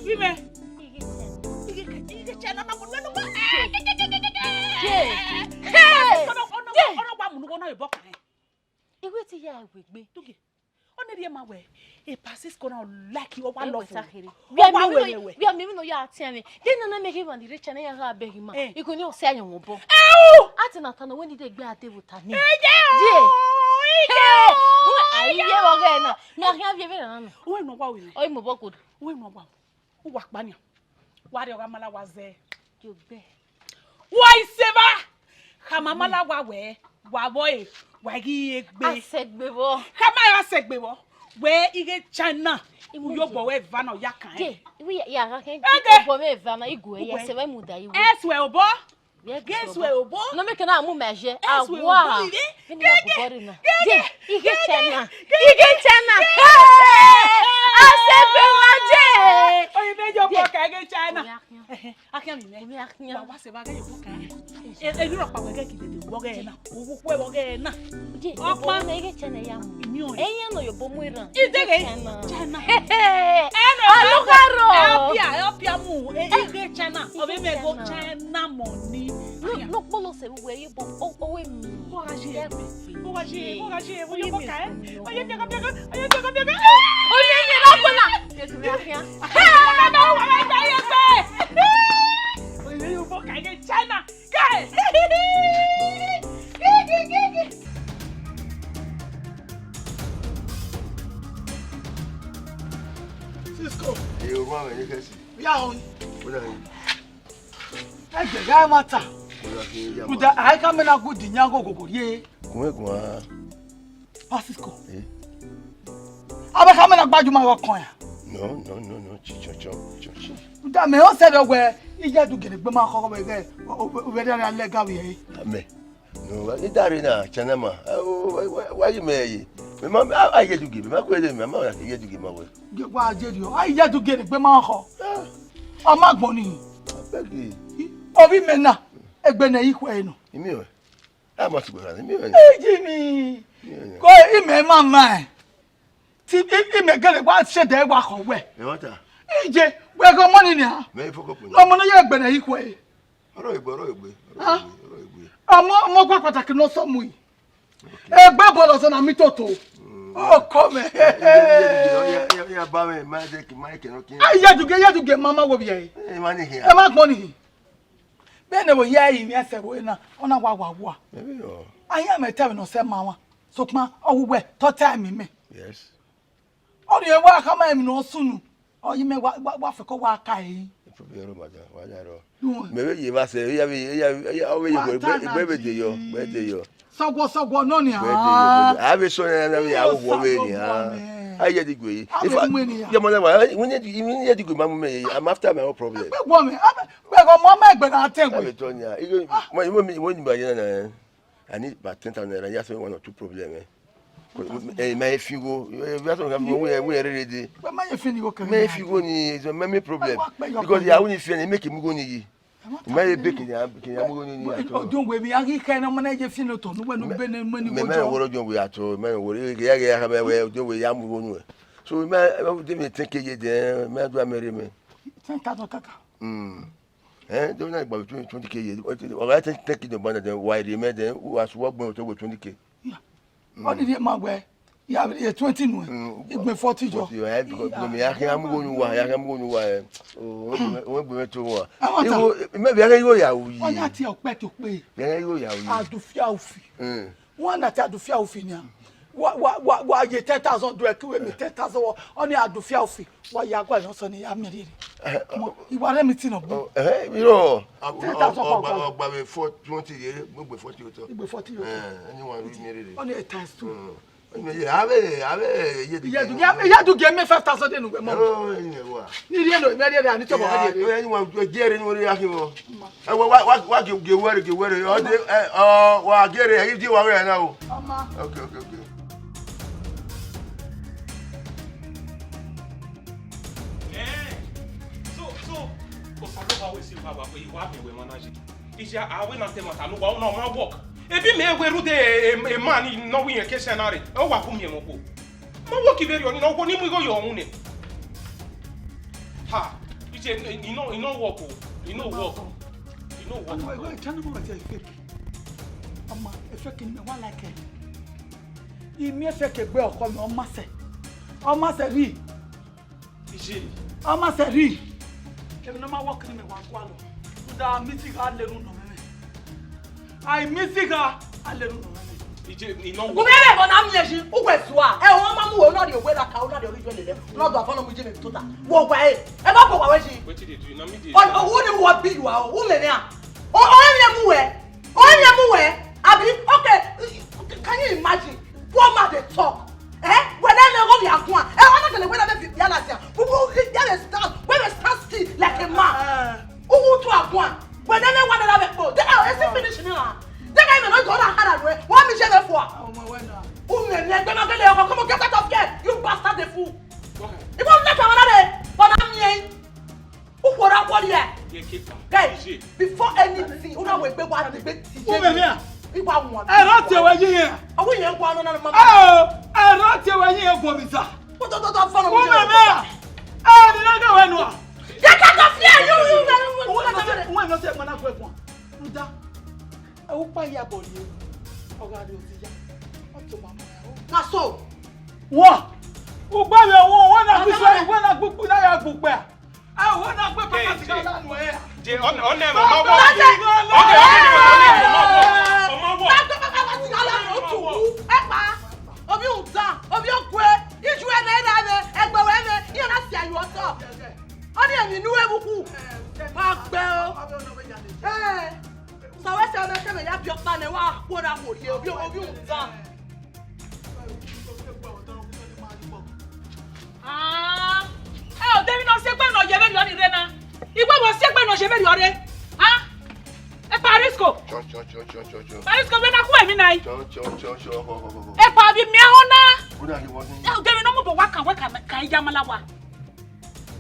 Wi mẹ. Ighe China. Ighe, ighe China na mu na mu. Hey! Hey! Ọ na, ọ na, ọ na wa mu na ibọ kan. Iwe ti ya we gbe. Tuge. Ọ na rhie ma wẹ, e Francisco na like you, ọ wa love you. Wẹ mi no, wẹ mi no ya tiẹn mwẹ. De nana mẹ ghi wa ni rre China ya gha bẹghe ima. Eh. Igho ni ọ sẹ ayọn wọ bọ. Au! Ati na ta nọ wẹ ni de gbe ade vbe ota ni. Ije o! Ije o! Ai ye vbe ọghẹ na. Mi a khian viẹ vbe nana nọ. Uwẹ nọ wa wẹ. Ọ i mobọ godo. Uwẹ nọ wa. U wa kpa nian, wa rrie ọghe amalawa zẹ. Yo gbe. Wa i sẹ evba, khama amalawa wẹ, wa vbọ ẹre, wa ghi re egbe. A sẹgbe vbọ. Khama ra sẹgbe vbọ, wẹ ighe China, u yo obọ wẹ eva nọ ya kan. Je, iwi ya gha khin. Ege. Obọ mwẹ eva na, igue ya sẹ vbe muda iwe. Ẹsẹ obọ. Gẹs wẹ obọ. No make na mu mẹ je. Ẹsẹ obọ iwe. Vini ya ku body na. Je, ighe China. Ighe China. Hey! A sẹgbe vbọ je. Oyi mẹ yo obọ ka ighe China. Oya khian. Ehe, a khian mi mẹ. Oya khian. Wa wa sẹ evba ghe yo obọ ka. E, e, ni rhọkpa wẹ ghe kidede, vbe ọghẹ na. Owukhu vbe ọghẹ na. Je, ọkpa. Obọ na ighe China ya mu. Imi ọnrẹn. Eyan nọ ye obọ mu iran. Ideghe. China. China. Hey, hey. Ẹ nọ, ẹ nọ, ẹ nọ, ẹ nọ, ẹ nọ, ẹ nọ, ẹ nọ, China. Ọ vbe mẹ go China money. No, no kpolo sẹ vbe uwẹ ye obọ, o, o we mi. Vbọ gha ye? Vbọ gha ye? Vbọ gha ye? Vbọ ye obọ ka ẹ? Vbọ ye biaga biaga? Vbọ ye biaga biaga? O ye ye na kpona. Hey! Vbọ ye obọ ka ye China. Kai! Cisco. Ẹ, o ma mwẹ ne khẹ si. Ya họn. Wẹ da họn. Ẹgbẹ gha ma ta. Wẹ da họn, ya ma. Uda, a i ka mẹ na gu di yan gogogo rrie. Gun ẹguan. Francisco. Eh? Abẹ ka mẹ na gbajuma vbe ọkọn ya. No, no, no, no, chi, chi, chi, chi, chi. Uda mẹ ọ sẹ dọ wẹ, iye du gele gbe ma khọ wẹ ghe, o, o, o, wẹ da lẹ ga vbe ẹre. Amẹ. No, wa ni dare na, China ma. A, o, wa, wa, wa yi mẹ ye. Mẹ ma, a, a ye du ge, mẹ ma ku ele mẹ, a ma ya ke ye du ge ma wẹ. Ge wa je dio. A ye du ge ne gbe ma khọ. Ah. Ọ ma gbọn ni. Abeg. Ovbi mẹ na, egbe ne i khuẹ nọ. Imi wẹ. A ma ti gbe kha, imi wẹ. Eji mi. Imi wẹ. Ko ime ma ma. Ti i, ime gele wa se de wa khọ wẹ. Ẹ wa ta. Ije, wẹ ghe ọmọ ni nia. Mẹ i fọkọ pẹlẹ. Ọmọ ne ye egbe ne i khuẹ. Ọrọ egbe, ọrọ egbe, ọrọ egbe, ọrọ egbe. Ọmọ, ọmọ ọkpa pàtàkì ne ọ sọ mu yi. Okay. Egbe bọlọ sọ na mi toto. Mm. Ọkọ mẹ. Ya ba mẹ, ma de ki, ma ke no ki. Ai, ya duge, ya duge, mama wo bi ẹ. Ẹ ma ni hia. Ẹ ma gbọn ni. Bene wo ya yi mi ẹsẹ wo na, ọ na wa wa wa. Maybe o. Ayan mẹ tẹ vbe ne ọ sẹ ma wa. Sokpan, ọ wu wẹ, tọ time mẹ. Yes. Ọ rhie wa khama emwi ne ọ sunu. Ọ yi mẹ wa, wa, wa fẹko wa ka ẹre. Problem ro, madam, wa ya rọ. Mẹ vbe ye vba sẹ, ya vbe, ya, ya, ọ vbe ye egbe, egbe vbe de yọ, egbe de yọ. Sọguọ, sọguọ nọ nia. Egbe de yọ, egbe de. A vbe sọ na, na, ya wo wo vbe nia. A ye di gbe. A vbe mu eni ya. Ye mo na wa, we need, we need di gbe ma mu me. I'm after my own problem. Egbe wo me, egbe wo mo me egbe na te we. A vbe tọ nia. Igo, mo, mo, mo ni ba ye na. I need about ten thousand naira, just one or two problem, eh. Eh, ma e fi igho, eh, we are talking about we, we are ready. Wẹ ma ye fi ni igho kẹrẹ. Ma e fi igho ni, it's a many problem. Because ya wuni fi ni, make him go ni yi. Ma e be kini, kini am go ni ni at all. Ojo we mi a ghi kẹ na ma na ye fi no to, nu we nu be ne mo ni go jo. Me wo ojo we at all, me wo, ya, ya, ya, me we ojo we ya mu go nu. So ma, de me ten K ye de, ma do a mere me. Ten thousand kaka. Mm. Eh, do na gba twenty, twenty K ye. Ọ ga ten, ten K de bana de, wa rhie mẹ de, wa su wa gbọn to we twenty K. Yeah. Ọ ni rhie ma wẹ, ya vbe rhie twenty nuẹn, mm, igbe forty jọ. Forty, eh, because mi ya khian mu igho ni uwa, ya khian mu igho ni uwa, eh. O, o gbe mẹ to wa. Igho, mẹ bi ya igho ya wu yi. Ọ ya tie ọkpẹ to kpe. Ya igho ya wu yi. Adufia ufi. Mm. Wan na te Adufia ufi nia. Wa, wa, wa, wa ye ten thousand do ẹki we mi ten thousand wọ, ọ ni Adufia ufi. Wa ya gua yọ sọ ni ya mẹ rere. Eh, mo, iwa rẹ mi ti nọ bu. Oh, eh, you know. Ten thousand pound. Ọgba, ọgba mi four twenty ye, mo gbe forty otọ. Igbe forty otọ. Eh, anyone read me rere. Only a times two. Mm. Ime ye, ave, ave, ye du. Ye du, ye du ge me five thousand de nu gbe mo. Oh, ime wa. Ni rie no, me rie ani to mo ye. Oh, anyone, ye re no ri akhi mo. Eh, wa, wa, wa, wa ge, ge were, ge were. Oh, de, eh, oh, wa ge re, eh, di wa we na o. Ọma. Okay, okay, okay. Eh, so, so, Wẹ si wa ba, wẹ wa miẹn wẹ ma na ye. Iye a wẹ na te ma ta ne uwa na ọ ma work. Ebi mẹ wẹ rhunmwuda e, e, e man ni nọ wẹ irẹn ke sẹ na rre, ọ wa gu miẹn mwẹ okhuo. Ma work vbe rhie ọni nọ, okhuo ni mu igho yọ uhunmwu nẹ. Ha, iye, e no, e no work o, e no work, e no work. Ọni wẹ igho, e tell me what I fake. Ọma, e fake ni mẹ wa like. I miẹn e fake egbe ọkhọ mẹ, ọ ma sẹ, ọ ma sẹ rhie. Iye. Ọ ma sẹ rhie. Kevbe ne ọ ma work ni mẹ wa gualọ. Rhunmwuda, I miss gha lele unu nọ mwẹ. I miss gha, a lele unu nọ mwẹ. Iye, e no work. Gu mwẹ vbe ẹvbo na miẹn yi, uwẹ zua. Ẹ, ọ ma mu wẹ, ọ na rhie owẹ ra ka, ọ na rhie ọghe iye lele. Ọ na do avọ nọ mu iye mẹ tota. Wẹ wa e. Ẹ ma bọ wa wẹ yi. Wetin dey do you? Na me dey. Ọ, ọ, who dey work be you are? Who mẹ nẹ a? Ọ, ọ, ẹ miẹn mu wẹ. Ọ, ẹ miẹn mu wẹ. Abi, okay, can you imagine? Poor man dey talk. Eh? Wẹ ne mẹ gho vbe aguan. Eh, ọ na kele wẹ ne mẹ fi biala sia. Who, who, he, he dey stand. Wẹ mẹ stand still like a man. Who, who to aguan? Wẹ ne mẹ wa ne mẹ kpo. They are, is it finish now? They can even go na hara we. Wa mi je me fua. Ọmọ wẹ na. Who me, me, me, me, me, come on, get out of here. You bastard, the fool. Go ahead. He won't let another day. But I'm here. Ukhorha wọrriẹ. Ye kepa. Guys, before anything, una wẹ egbe wa degbe ti ye. Uwẹ mia. Iwa wọn. Ẹrọ tie wẹ yi yẹn. Awu yẹn wa nọ na ma. Oh, ẹrọ tie wẹ yi yẹn guọ mi sa. Uwẹ mia. Eh, ni na ga wẹ nua. Ya ka ka fi ayo yu wẹ. Uwẹ no se, uwẹ no se mana kwe kwa. Uda. E ukpa ya bọ ye. Ọ gha rrie oti ya. Ọ to ma ma. Na so. Wọ. Ugba vbe wo, wẹ na gbe so, wẹ na gbe ukpu na ya gbe ukpẹ. A, wẹ na gbe papa siga la nuẹ. Je, ọ, ọ nẹ mẹ, ọ ma wọ. Ọ nẹ mẹ, ọ nẹ mẹ, ọ ma wọ. Ọ ma wọ. Na gbe papa siga la nuẹ, otu. Ẹ pa. Ovbi udan, ovbi okue, iju ẹmwẹ, erha ẹmwẹ, ẹgbẹe ẹmwẹ, iran na si ayo ọtọ. Ọ ni emwi ne u ru evbukhu. Ma gbe o. Ẹ, sẹ wẹ sẹ ọmọ ẹkẹmẹ ya biẹ ọkpa nẹ, wa khuo ra khuo rhie, ovbi, ovbi udan. Ah, ẹ, ọ de emwi ne ọ si egbe ne ọ ye vberriọ ni rre na. Iwẹ vbe ọ si egbe ne ọ ye vberriọ rre. Ah, ẹ, Parisco. Chọ, chọ, chọ, chọ, chọ, chọ. Parisco, vbe na khu emwi na i? Chọ, chọ, chọ, chọ, ho, ho, ho, ho. Ẹ, pa vbe miẹn họn na. Who na he want him? Ẹ, ọ de emwi ne ọ mu obọ wa kan, wẹ ka, ka Iyamalawa.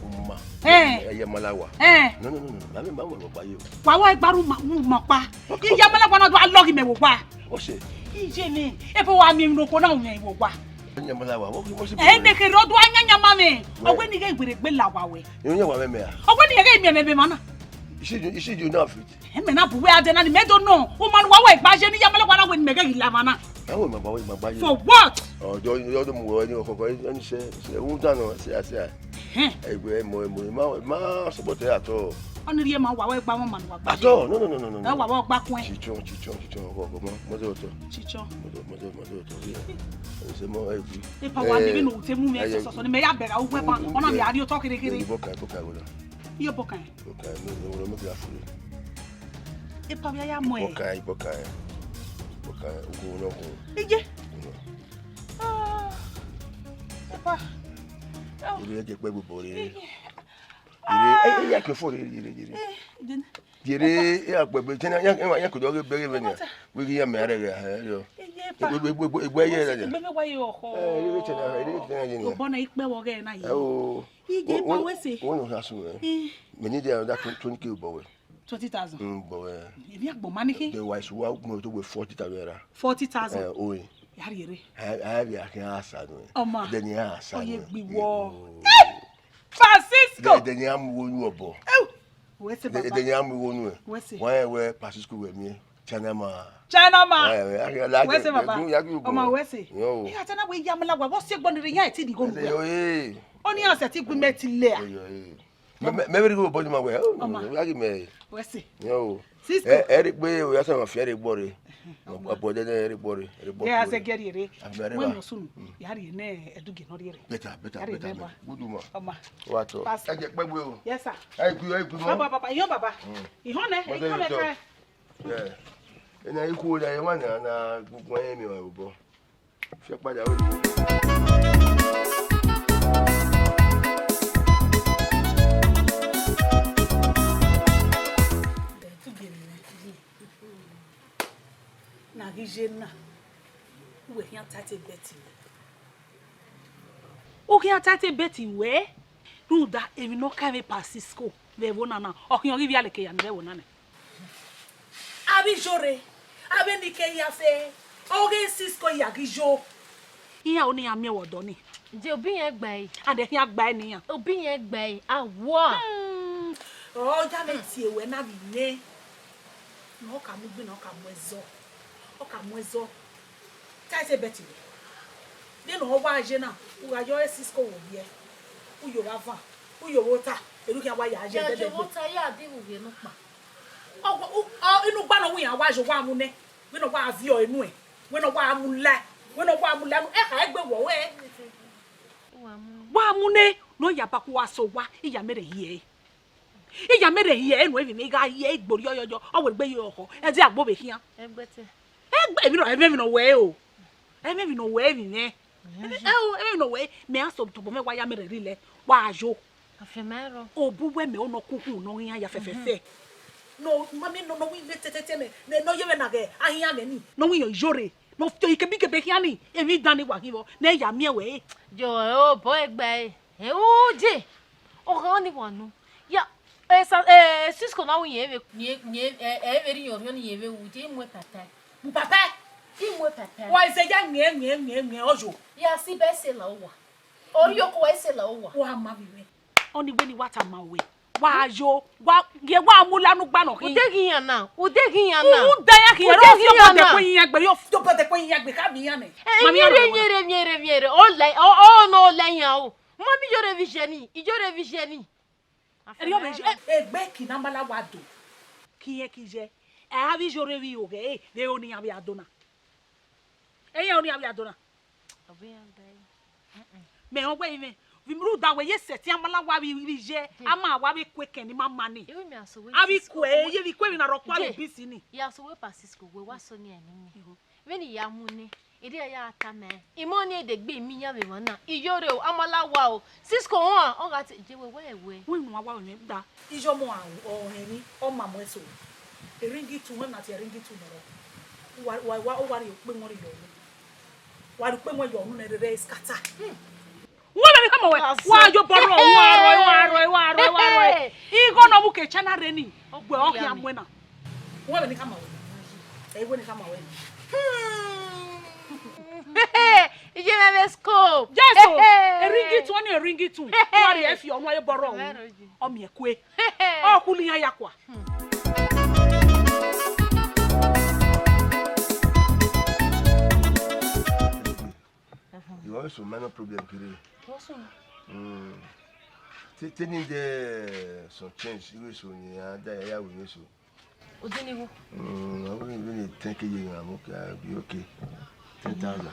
Uma. Ẹ. Iyamalawa. Ẹ. No, no, no, no, no. Ma vbe ma wẹ ọkpa yo. Wa wa gbaru ma, ma ọkpa. Iyamalawa na do a lọghe mẹ vbe owa. What's it? Iye ni, ebo wa miẹn emwi ne okhuo na miẹn vbe owa. Iyamalawa, what, what's it? Ẹ, ne kherhe ọ do a yan yan ma mwẹ. Wẹ. Ọ wẹ ne I ghẹ werriegbe la owa wẹ. Irun yan wa mwẹ mẹ a? Ọ wẹ ne I ghẹ miẹn mwẹ vbe emwa na. You see, you see, you now fit. Ẹ, mẹ na bu wẹ a dẹ na ni mẹ do nọ. Uma ne uwa wẹ gba ye ne Iyamalawa na wẹ ne mẹ ghẹ ghi la emwa na. Awo ma gba, ma gba ye. For what? Oh, yo, yo, do mu wẹ ni ọkọkọ, ẹni sẹ, sẹ, who down, sẹ, sẹ. Ẹhẹn. Egbe, emo, emo, ma, ma support ẹ at all. Ọ ni rhie ma wa, wa gba wọn ma ne wa gba. At all. No, no, no, no, no, no. Ẹ wa, wa gba kun ẹ. Chichọn, chichọn, chichọn, ọkọ, ọkọ, ma, mọtẹ ọtọ. Chichọn. Mọtẹ, mọtẹ, mọtẹ ọtọ, yeah. Ẹ sẹ mọ, ẹ gbi. Ipa wa ni vbe no te mu mi ẹ sọsọ ni mẹ ya bẹgha uwu ẹban. Ọ na vbe a rhie otọ kherhe kherhe. Ibo kan, ibo kan, ibo kan. Iye bọ kan. Ibo kan, no, no, no, make that free. Ipa vbe ya mọ ẹ. Ibo kan, ibo kan. Ibo kan, ugo no kun. Iye. Ah, Ipa. Ire ke pe gbogbo re. Ire, e, e, ya ke fo re, ire, ire. Yere, e, a gbegbe, tena, ya, ya, ya ko do ge bege venia. Wẹ ghi ya mẹ are ghe, eh, yo. Egbe, egbe, egbe, egbe ye da. Egbe me wa ye ọkhọ. Eh, ire tena, ire tena ye ni. Obọ na ikpe wo ghe na ye. Eh, o. Iye pa wẹ sẹ. O no ha su, eh. Eh. Me need another twenty K obọ wẹ. Twenty thousand. Mm, obọ wẹ. Ebi agbọn ma ni khin. The wise wa mo to we forty thousand naira. Forty thousand. Eh, o. Ya rhie re. A, a, ya khin asa nu. Ọma. Then ya asa nu. Oye gbi wọ. Francisco. Then, then ya mu wo nu obọ. Eu. Wẹ sẹ baba. Then ya mu wo nu. Wẹ sẹ. Wa wẹ Francisco wẹ mi. China ma. China ma. Wẹ sẹ baba. Ọma wẹ sẹ. Yo. Ya tena wẹ Iyamalawa, wọ si egbe ni rre ya ti di go nu. Yo, eh. Oni ase ti gbe mẹ ti lẹ a. Yo, eh. Me, me, me very good body ma wẹ. Ọma. Ya gi mẹ. Wẹ sẹ. Yo. Cisco. Eh, ẹ rhie egbe, o ya sa ma fi ẹ rhie egbe re. Ọbọ de ne ẹ rhie egbe re, ẹ rhie egbe re. Ẹ, a sẹ gẹrriẹ re. Wẹ nọ sunu, ya rhie ne ẹdugie nọ rhie re. Better, better, better, man. Good woman. Ọma. Wa tọ. Ẹ jẹ pẹ gbe o. Yes, sir. Ẹ gbi, ẹ gbi mọ. Baba, baba, iyo baba. Ihọn nẹ, ihọn nẹ ka. Yeah. Ena ikhu ya ye wa na, na gbogbo ẹ mi wa obọ. Fi padà wẹ. Na ghi ye na, uwẹ khian tight belt wẹ. U khian tight belt wẹ, rhunmwuda emwi ne ọ ka ẹmwẹ Francisco. Vbe ẹvbo na na, ọ khian ọghe ivbialeke ya ni vbe ẹvbo na nẹ. Avbe iyore, avbe ni ke ya fe, ọghe Cisco ya ghi yo. Iran ro ne iran miẹn vbe ọdọ ni. Je obi yẹn gba ẹre. A de khian gba ẹre ne iran. Obi yẹn gba ẹre, a wa. Hmm. Ọ ya mwẹ tie ruẹ na vbe iyẹn. Ne ọ ka mu gbin, ne ọ ka mu ẹzọ. Ọ ka mu ẹzọ. Ka ẹse bẹt wẹ. Vbene ọ wa ye na, u gha yọ ẹre Cisco wo viẹ. U yo vbe avan, u yo vbe ota, erha u khian wa ya ye. Ya ẹdẹdẹ yo vbe gbe. Ota, ya di vbe uvie nọkpa. Ọ, ọ, ọ, inu ugba ne ọ wẹ iran wa ye, wa mu nẹ. Wẹ ne ọ wa viọ enu ẹ. Wẹ ne ọ wa mu la. Wẹ ne ọ wa mu la. Ẹ kha egbe wọ wẹ. Wa mu nẹ. Wa mu nẹ. Ne ọ ya ba ku wa sẹ owa, I ya mẹ rẹ hiẹ. I ya mẹ rẹ hiẹ, enu emwi mwẹ, I gha hiẹ, I gbe orhiọn yọyọ, ọ wẹ egbe ye ọkhọ, ẹdẹ agbo vbe khian. Ẹgbẹtẹ. Ẹgbẹ, emwi nọ, emwi nọ wẹ o. Emwi nọ wẹ emwi mwẹ. Ẹo, emwi nọ wẹ, mẹ a sẹ tobọ mwẹ wa ya mẹ rẹ rhilẹ, wa yo. Afianma ẹrọ. Obu wẹ mẹ ọ nọ kuku nọ iran ya fẹfẹfẹ. Nọ, ma mẹ nọ, nọ wẹ imẹ tẹtẹtẹ mẹ, nọ, nọ ye vbe na ghẹ, a hian mẹ ni. Nọ wẹ iyore, nọ fi ikebikebe khian ni, emwi dan ni wa ghi vbọ, ne ya miẹn wẹ. Yo, o, bọ ẹgbẹ. Ẹ, u je, ọ gha ni wa nu. Ya, esa, eh, Cisco na ru yẹn vbe, yẹn, yẹn, eh, eh, vbe rhie orhiọn ni yẹn vbe ru, je, I mu papa. Mu papa? I mu papa. Wa ize ya miẹn, miẹn, miẹn, miẹn, ọ yo. Ya si bẹ se la uwa. Ọ rhie oko wa se la uwa. Wa ma vbe mwẹ. Ọni wẹ ne I wa tama ruẹ. Wa yo, wa, ye wa mu la ne ugba nọ khin. Ude ghi yan na, ude ghi yan na. U da ya khin, ude ghi yan na. Yo bọdẹ kwe yan gbe, yo, yo bọdẹ kwe yan gbe, ka bi yan nẹ. Eh, mami, miẹn rre, miẹn rre, miẹn rre, miẹn rre. Ọ lẹ, ọ, ọ nọ lẹ yan o. Mami, yo re vbe iye ni, iyo re vbe iye ni. Eri ọ vbe iye, egbe ki na ma la wa do. Ki yẹn ki ye. Ẹ, avbe iyo re vbe iye oghẹ, e, vbe ro ne iran vbe a do na. Ẹ, iran ro ne iran vbe a do na. Ọ vbe iran da ẹre. Mẹ rẹn wẹ ivẹ, vbe rhunmwuda wẹ ye sẹtin amalawa vbe, vbe iye, a ma wa vbe ku ekẹn ni ma ma ni. Iru mẹ a sẹ wẹ a vbe Cisco ku ẹ, ye vbe ku emwi na rhọkpa vbe Ije, bisi ni. Ya sẹ wẹ pa Cisco wẹ wa sẹ ọni ẹre ne imẹ. Vbene I ya mu nẹ, erriọ ya tama ẹn. Imẹ ọni degbe imẹ iyan vbe emwa na. Iyo re o, amalawa o. Cisco họn, ọ gha te, je wẹ wẹ wẹ. Wẹ unu wa wa wẹ da. Iye ọmọ a, ọ hẹn ni, ọ ma mu ẹso. Eringi tu, wẹ na tie eringi tu nọ. Wa, wa, wa, wa rhie ukpe wọn rhie yọ. Wa rhie ukpe wọn yọ unu nẹ rere scatter. Hmm. Wọ́n lè ní ká mọ̀ wẹ̀. Wá yọ bọ̀rọ̀, wá rọ, wá rọ, wá rọ, wá rọ. Hey. Igho nọ mu ke China reni. Ọgbẹ ọ khian mu ẹna. Wọ́n lè ní ká mọ̀ wẹ̀. Ẹ, wọ́n ní ká mọ̀ wẹ̀. Hmm. Iye mẹ vbe scope. Jesu, eringi tu, ọni eringi tu. Wá rhie ẹ fi ọnu ayé bọ̀rọ̀ ọ̀hún. Ọmọ ẹ kue. Ọ kuli iran ya kua. You have some minor problem kiri. What's wrong? Mm. Te, te need uh, some change. You so ni ada ya ya we so. Odiniwo. Mm, I will really ten K you am okay. I'll be okay. Ten thousand.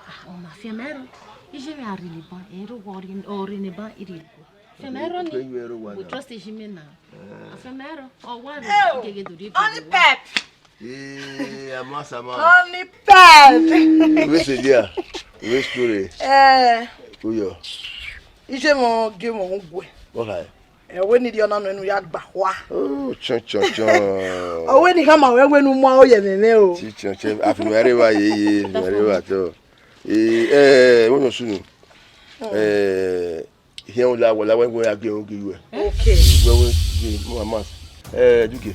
Ah, ọ ma fian mẹ rọ. Ije mi a rhie ne ban, ẹ rọ wọ rhie, ọ rhie ne ban, I rhie. Fian mẹ rọ ni. Pé you ẹ rọ wa We na. Trust ije mi na. Eh. A fian mẹ rọ. Ọ wa rọ. Ẹ o, gege do ri Honey Pep. Ee, amasa ma. Honey Pep. Iwe se dia. Iwe story. Eh. Uyo. Ije mo ge mo ngwe. What high? Ẹwẹ ni rhie ọna nuẹn ne u ya gba khua. Oh, chọn, chọn, chọn. Ọwẹ ni khama wẹ wẹ ne u mu aro ye ẹmwẹ mwẹ o. Chi, chọn, chọn. A fi mwẹ rre evba ye, ye, fi mwẹ rre evba tọ. Eh, eh, wẹ nọ sunu. Eh, hiẹn u la wẹ, la wẹ, wẹ a gie ru gi ruẹ. Okay. Wẹ, wẹ, ye, mo ma. Eh, Duke.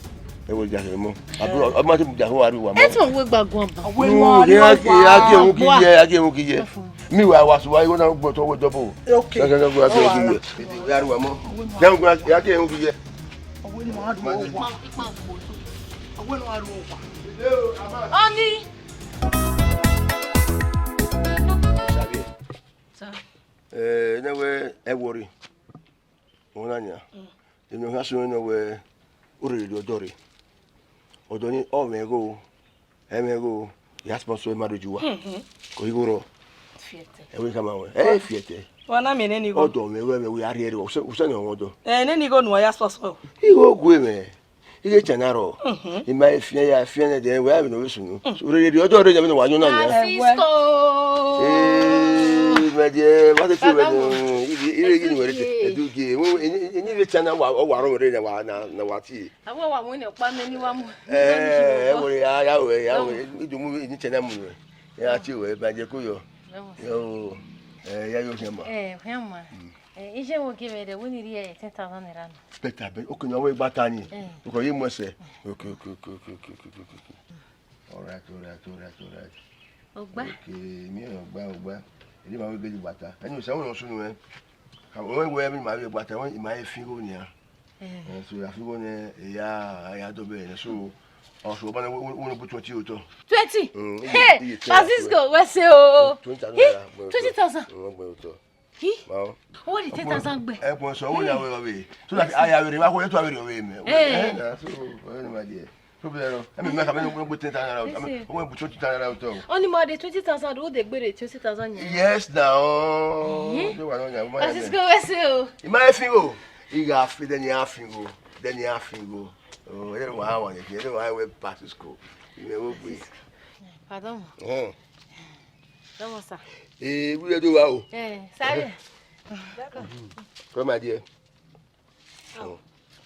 Ẹ wẹ dia hẹ mọ. Abi, ọ ma te mu dia hẹ wa rri wa mọ. Ẹ tẹ wẹ gba guan ba. Ọwẹ nu, wa rri wa. A gie ru gi ye, a gie ru gi ye. Mi wa wa su wa, igho na gbọ tọ wẹ dọbo. Okay. Gẹgẹ gẹgẹ gẹgẹ gẹgẹ. Ẹ wẹ arua mọ. Gẹgẹ gẹgẹ gẹgẹ gẹgẹ. Ọwẹ ni wa ru ọwa. Ọwẹ ni wa ru ọwa. Ọni. Sir. Eh, ne wẹ ẹ worry. Ọna nia. Emwi ne ọ khian sunu nọ wẹ, u rhie rhie ọdọ rre. Ọdọ ni ọ mwẹ igho, ẹ mwẹ igho, ya sponsor marriage uwa. Ko igho rọ. Fiẹtẹ. Ẹ wẹ khama wẹ. Ẹ fiẹtẹ. Wa na miẹn nene igho. Ọdọ mwẹ wẹ, mwẹ wẹ a rhie rre, usẹ, usẹ nọ ọdọ. Ẹ, nene igho ne uwa ya sponsor. Igho gue mwẹ. Ighe China rọ. I ma fian ya fian nẹ, then wẹ a vbe nọ vbe sunu. U rhie rhie ọdọ rre, ya vbe nọ wa yọn na nia. Cisco. Eh, my dear, what if you were, ire, ire, ire, ire, Edugie. Eni vbe China wa, ọ wa rọ rre na wa, na, na wa tie. Awa wa mu ne ọkpa mẹ ni wa mu. Eh, ẹ wẹ ya, ya wẹ, ya wẹ, idumu ni China mu wẹ. Ya tie wẹ, ma je ko yọ. Yo, eh, ya yo hiẹn ma. Eh, hiẹn ma. Mm. Eh, iye wo gie mwẹ rre, wẹ ne I rhie ten thousand naira nọ. Better, be-, okay, no, wẹ gba ta ni. Eh. Because ye mu ẹsẹ. Okay, okay, okay. All right, all right, all right, all right. Ọgba. Okay, mi ọgba, ọgba. Edi ma wẹ gele gba ta. Ẹni osa wẹ nọ sunu ẹ. Ka wẹ wẹ mi ma vbe gba ta, wẹ ma e fin igho nia. Eh. Eh, so, a fi igho nẹ, e ya, a ya dọ bẹre nẹ. So, ọ so, ọba na, wẹ, wẹ, wẹ bu twenty otọ. Twenty? Mm, iye, Hey, iye ten Francisco, wẹ se o. Twenty thousand Hi, naira, wẹ otọ. Twenty thousand. Mm, wẹ otọ. Hi? Ma o. Wẹ the ten thousand gbe. Ẹ pọn sọ, wẹ ya wẹ ọvbe. So that a ya vbe rre, wa ko ye to a vbe rre ọvbe mẹ. Eh. Eh, na, so, wẹ ni ma die. So, bro, ẹ mi mẹ ka mẹ no gbe ten thousand naira. Ẹ mi, wẹ bu twenty thousand naira otọ. Only more the twenty thousand, who dey gbe the twenty thousand naira? Yes, now. Eh? De wa no ya, ma ya Francisco, wẹ se o. I ma e fin igho. I gha fi, then I fin igho. Then I fin igho. Oh, ẹ wa wa ni, ẹ wa wẹ Francisco. I mẹ wo gbe. Pardon. Eh. Come on, sir. Eh, we do wa o. Eh, sorry. Come, my dear. Oh.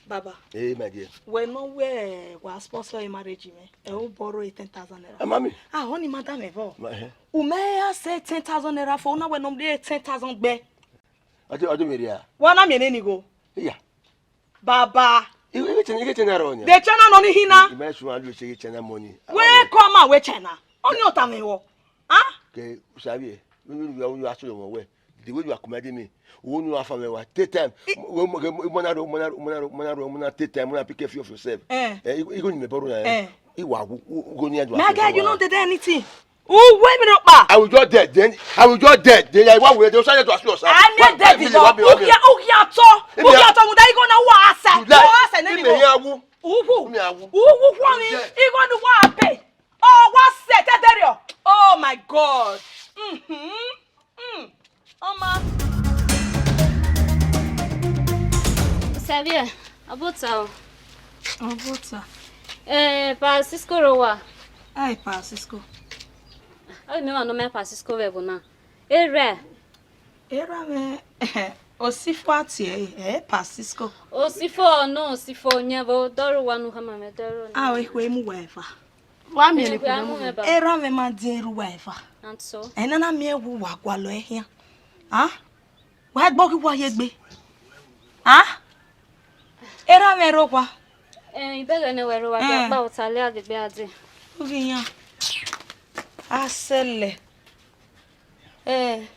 Baba. Eh, my dear. Wẹ nọ wẹ wa sponsor a marriage mẹ, ẹ u borrow ten thousand naira. Ah, mommy. Ah, ọni madam ẹ vọ. Ma, eh. U mẹ ya sẹ ten thousand naira fo, u na wẹ nọ de ten thousand gbe. Ọdọ, ọdọ mi ria. Wa na miẹn nene igho. Iya. Baba. I, i ghe ten, i ghe ten naira ọnia. The China nọ ni hina. I, I ma su a lu se China money. Wẹ kọ ma wẹ China. Ọni ọta mwẹ vbọ. Ah? Ke, u sa vbiẹ, u, u, u, u a sọlọ mwẹ wẹ, the way you are commanding me, u wẹ ne u a fa mwẹ wa, take time. Mo, mo, mo, mo na ro, mo na ro, mo na ro, mo na ro, mo na take time, mo na pick care of yourself. Eh. Eh, igho, igho ni mẹ borrow na, eh. Eh. I wa wu, u, u, igho ni a do. My guy, you no dey do anything. U wẹ mi rhọkpa. I will just dead, then I will just dead, then I wa wẹ, then u sa ye to ask yourself. I need dead before. U ghi, u ghi atọ, u ghi atọ, mu da igho na, u wa asẹ, u wa asẹ nene igho. Uwu. Mi awu. Uwu khuọmwi, igho ne uwa pay. Ọ wa sẹ te ẹdẹrriọ. Oh my God. Mhm. Mm. Ọma. Savie, ọ bọ ota o. Ọ bọ ota. Eh, Pa Cisco rre owa. Ai, Pa Cisco. Ọ ghi mẹ emwa ne ọ ma Pa Cisco vbe ẹvbo na. Erha. Erha mwẹ, Osifo a tie ẹre, ẹ Pa Cisco. Osifo nọ, Osifo yẹn vbe odọ rre owa ne u khama mwẹ, odọ rre owa. A, ekhue mu uwa eva. Wa miẹn ekhue mu uwa eva. Erha mwẹ ma diẹn rre uwa eva. And so? Ẹ na na miẹn vbe uwa gualọ ẹre khian. A? Wa gbe ghi uwa ye egbe. A? Erha mwẹ rre owa. Eh, I bẹghe ne wẹ rre owa, Eh. Gha kpa ota lẹ a degbe a dee. U ghi yan. A sẹlẹ. Eh,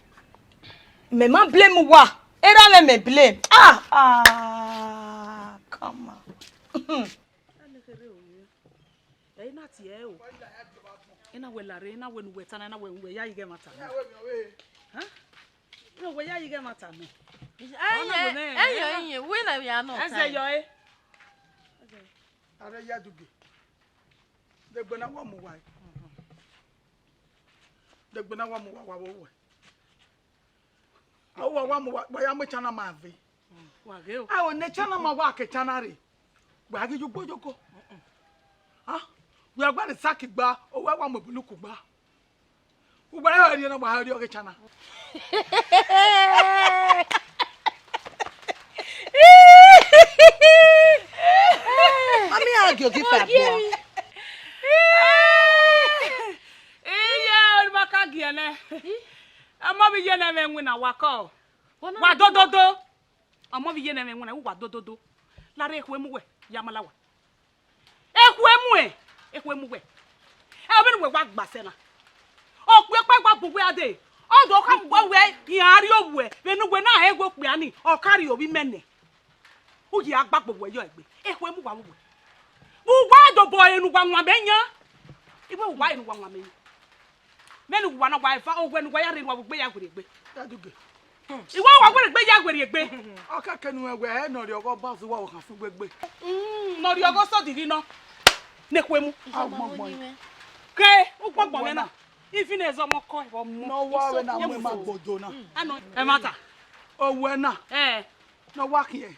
mẹ ma blame uwa. Erha mwẹ mẹ blame. Ah, ah, come on. Ẹ i na tie ẹre o. I na wẹ la rre, I na wẹ ne uwẹ ta na, I na wẹ, wẹ ya ighe ẹmwata nọ. Hẹn? I na wẹ ya ighe ẹmwata nọ. Ẹ yọ, ẹ yọ, wẹ na ya nọ. Ẹzẹ yọ e. Ẹzẹ. Are ya duge. Degbe na wa mu uwa. Degbe na wa mu uwa, wa vbe wẹ. A wa wa mu wa, wa ya mu China ma ve. Wa ghe o. A o ne China ma wa ke China rre. Wa ghi ju gbojoko. Ah, wa gba ne saki gba, o wa wa mu buluku gba. U gba re na wa rri ọghe China. Mami, a gie ogi fa bua. Iye, ọ ma ka gie nẹ. Ọmọ vbe iye ne ẹmwẹ winna wa kọ. Wa dododo. Ọmọ vbe iye ne ẹmwẹ winna, wa dododo. Lare ekhue mu wẹ, ya ma la wa. Ekhue mu ẹ, ekhue mu wẹ. Ẹ, vbene uwẹ wa gba sẹ na. Okpia ọkpa gba bu wẹ ade. Ọ do kha mu wẹ iran rrie owẹ, vbene uwẹ na hẹ wẹ okpia ni, ọ ka rrie ovbi mẹ nẹ. U ye a gba gbe owẹ yọ egbe. Ekhue mu wa mu wẹ. Vbe uwa do bọ ẹre ne uwa wan mẹ yan. Iwẹ uwa ẹre ne uwa wan mẹ yan. Mẹ ne uwa na wa eva, owẹ ne uwa ya rre ne uwa vbe egbe ya werriegbe. Daduge. Iwẹ wa werriegbe ya werriegbe. Ọ kẹkẹ ne uwẹ wẹ, ẹ ne ọ rhie ọghọ ba zẹ uwa, ọ khan fu egbe. Mm, ne ọ rhie ọghọ sọ diri nọ. Ne ekhue mu. Agbọngbọn. Ke, ugbọngbọn mwẹ na. Even ẹzọ ọmọ kọ, ẹvbo ọmọ. Ne ọ wa vbe na mu ima gbodo na. Anọ, ẹmwata. Owẹ na. Eh. Ne ọ wa khian.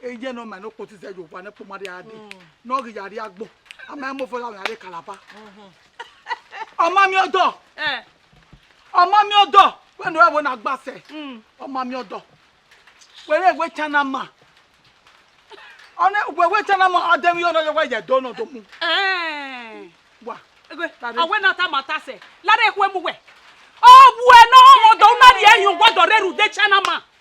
Eye ne ọ ma ne okpoti zẹ ye owa ne ẹkpo ma rria dee. Ne ọ ghi ya rrie agbọn. A ma mu ofo ya vbe a rre Kalaba. Ọ ma miẹn ọdọ. Eh. Ọ ma miẹn ọdọ. Wẹ ne ọ ẹvbo na gba sẹ. Mm. Ọ ma miẹn ọdọ. Wẹ rre wẹ China ma. Ọ nẹ wẹ wẹ China ma, ọ dẹ emwi ọnọ yọ wẹ ye do nọ do mu. Eh. Wa. Egbe, a wẹ na tama ta sẹ. Lare ekhue mu wẹ. Ọ wẹ ne ọ do na rhie ẹre hin uwa do rre ru de China ma.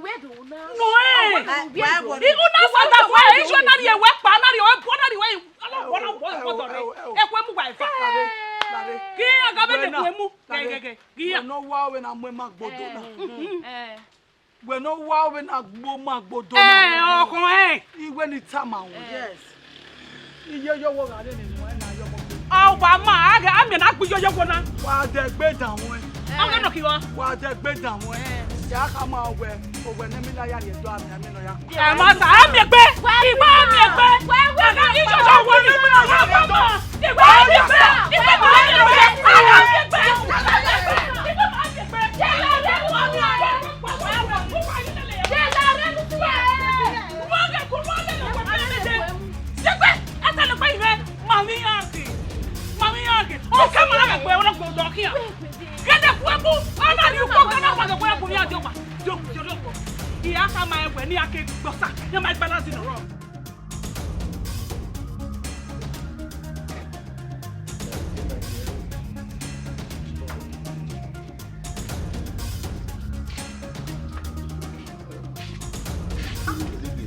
Uwẹ do na. No, eh. Uwẹ do. Igu na sa da fo, eh, ijo na rhie wẹ kpa, na rhie wẹ bu, na rhie wẹ, ala wọ na wọ, wọ dọ re. Eku emu wa eva. Lare, lare. Ki aga be de ku emu. Gẹgẹgẹ. Gị ya. Wẹ ne ọ wa vbe na mu ima gbodo na. Eh. Wẹ ne ọ wa vbe na gbo ima gbodo na. Eh, ọkhọn, eh. Iwe ni tama ruẹ. Yes. Iye yọwọ gha rre nene ruẹ na yọwọ. Ọ wa ma, a gha, a miẹn na gbe iye yọwọ na. Wa dẹ gbe dan ruẹ. Ọ gha nọ kigho. Wa dẹ gbe dan ruẹ. Ya khama wẹ, owẹ ne mi la ya rhie do, a miẹn, a miẹn nọ ya. Ẹ ma sa, a miẹn gbe. Igbe a miẹn gbe. Aga iye yọwọ ni. Igbe a miẹn gbe. Igbe a miẹn gbe. Igbe a miẹn gbe.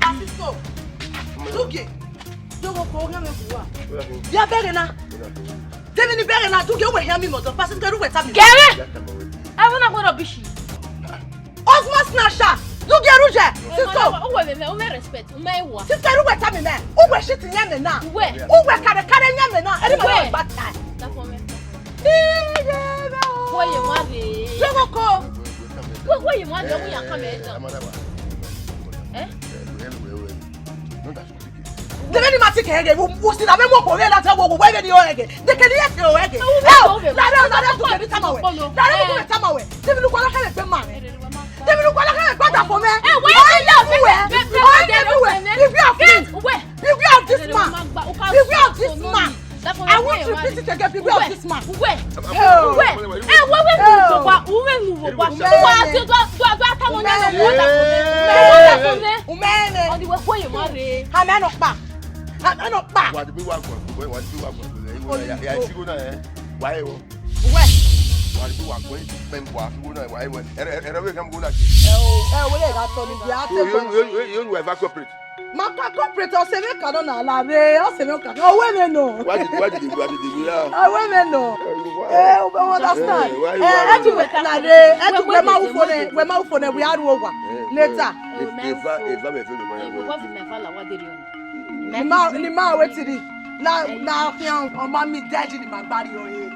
Asisco, Dugie, yọghọ kọ, ọ gha mwẹ vbe uwa. Ya bẹghe na. Devini bẹghe na, Dugie, uwẹ hia mi mọdọ, Asisco, ru wẹ tama mẹ. Kẹre! Ẹvbo na gbọdọ bishi. Osma Snatcher, Dugie, ru yẹ, Asisco. Uwẹ mẹ, mẹ, u mẹ respect, u mẹ wa. Asisco, ru wẹ tama mẹ, uwẹ shit yẹn mẹ na. Uwẹ. Uwẹ kare kare yẹn mẹ na, ẹni mẹ Uwẹ. Wa gba ta. Dafọ mẹ. Iye mẹ o. Wẹ ye mwa rre. Yọghọ kọ. Wẹ, wẹ ye mwa rre, ọ mu ya kan mẹ dan. Eh? Debe ni ma ti kẹ ẹghẹ, wo, wo si na mẹ mu ọkọ rẹ na ta wo, wo, wẹ ni o ẹghẹ. De kẹ ni ye kẹ o ẹghẹ. Ẹ o, lare, lare, tu kẹ ni tama wẹ. Lare, tu kẹ tama wẹ. Debe ni kọ la kẹ gbe ma mẹ. Debe ni kọ la kẹ gbe da fo mẹ. Ẹ, wẹ, ọ ya fu wẹ. Ọ ya fu wẹ. Beware of him. Beware of this man. Beware of this man. I want you to visit again. Beware of this man. Uwẹ. Uwẹ. Ẹ, wẹ, wẹ, nu wa, uwẹ, nu wa. Uwa ti do, do, do, ta mo nẹ, nu wa da fo mẹ. Umẹmẹ. Ọ ni wẹ kue ye mwa rre. Amẹ nọ kpa. Amẹ nọ kpa. Wa de bi wa gbọn, wa de bi wa gbọn. Ya, ya, ya, si go na, eh. Wa e wo. Uwẹ. Wa de bi wa gbọn, men wa fi go na, wa e wo. Ẹ, ẹ, ẹ, we kan go na. Ẹ o, ẹ, wẹ le gha tọ ni bi a te. Yo, yo, yo, yo, you ever cooperate? Ma ka corporate, ọ sẹ vbe ka nọ na la vbe, ọ sẹ vbe ka nọ, ọ wẹ vbe nọ. Wa did, wa did, wa did, wa did. Ọ wẹ vbe nọ. Ẹ, you wa- Ẹ, u bẹ understand. Ẹ, why you Ẹ, worry? Ẹ ti wẹ ka la re, ẹ ti wẹ ma u fo nẹ, wẹ ma u fo nẹ, we are over. Ẹ, later. Ẹ, eva, eva mẹ fẹ lo ma ya wẹ. Ni ma, ni ma wẹ ti ri. Na, na fian, ọ ma mi daddy ni ma gbari ọ ye.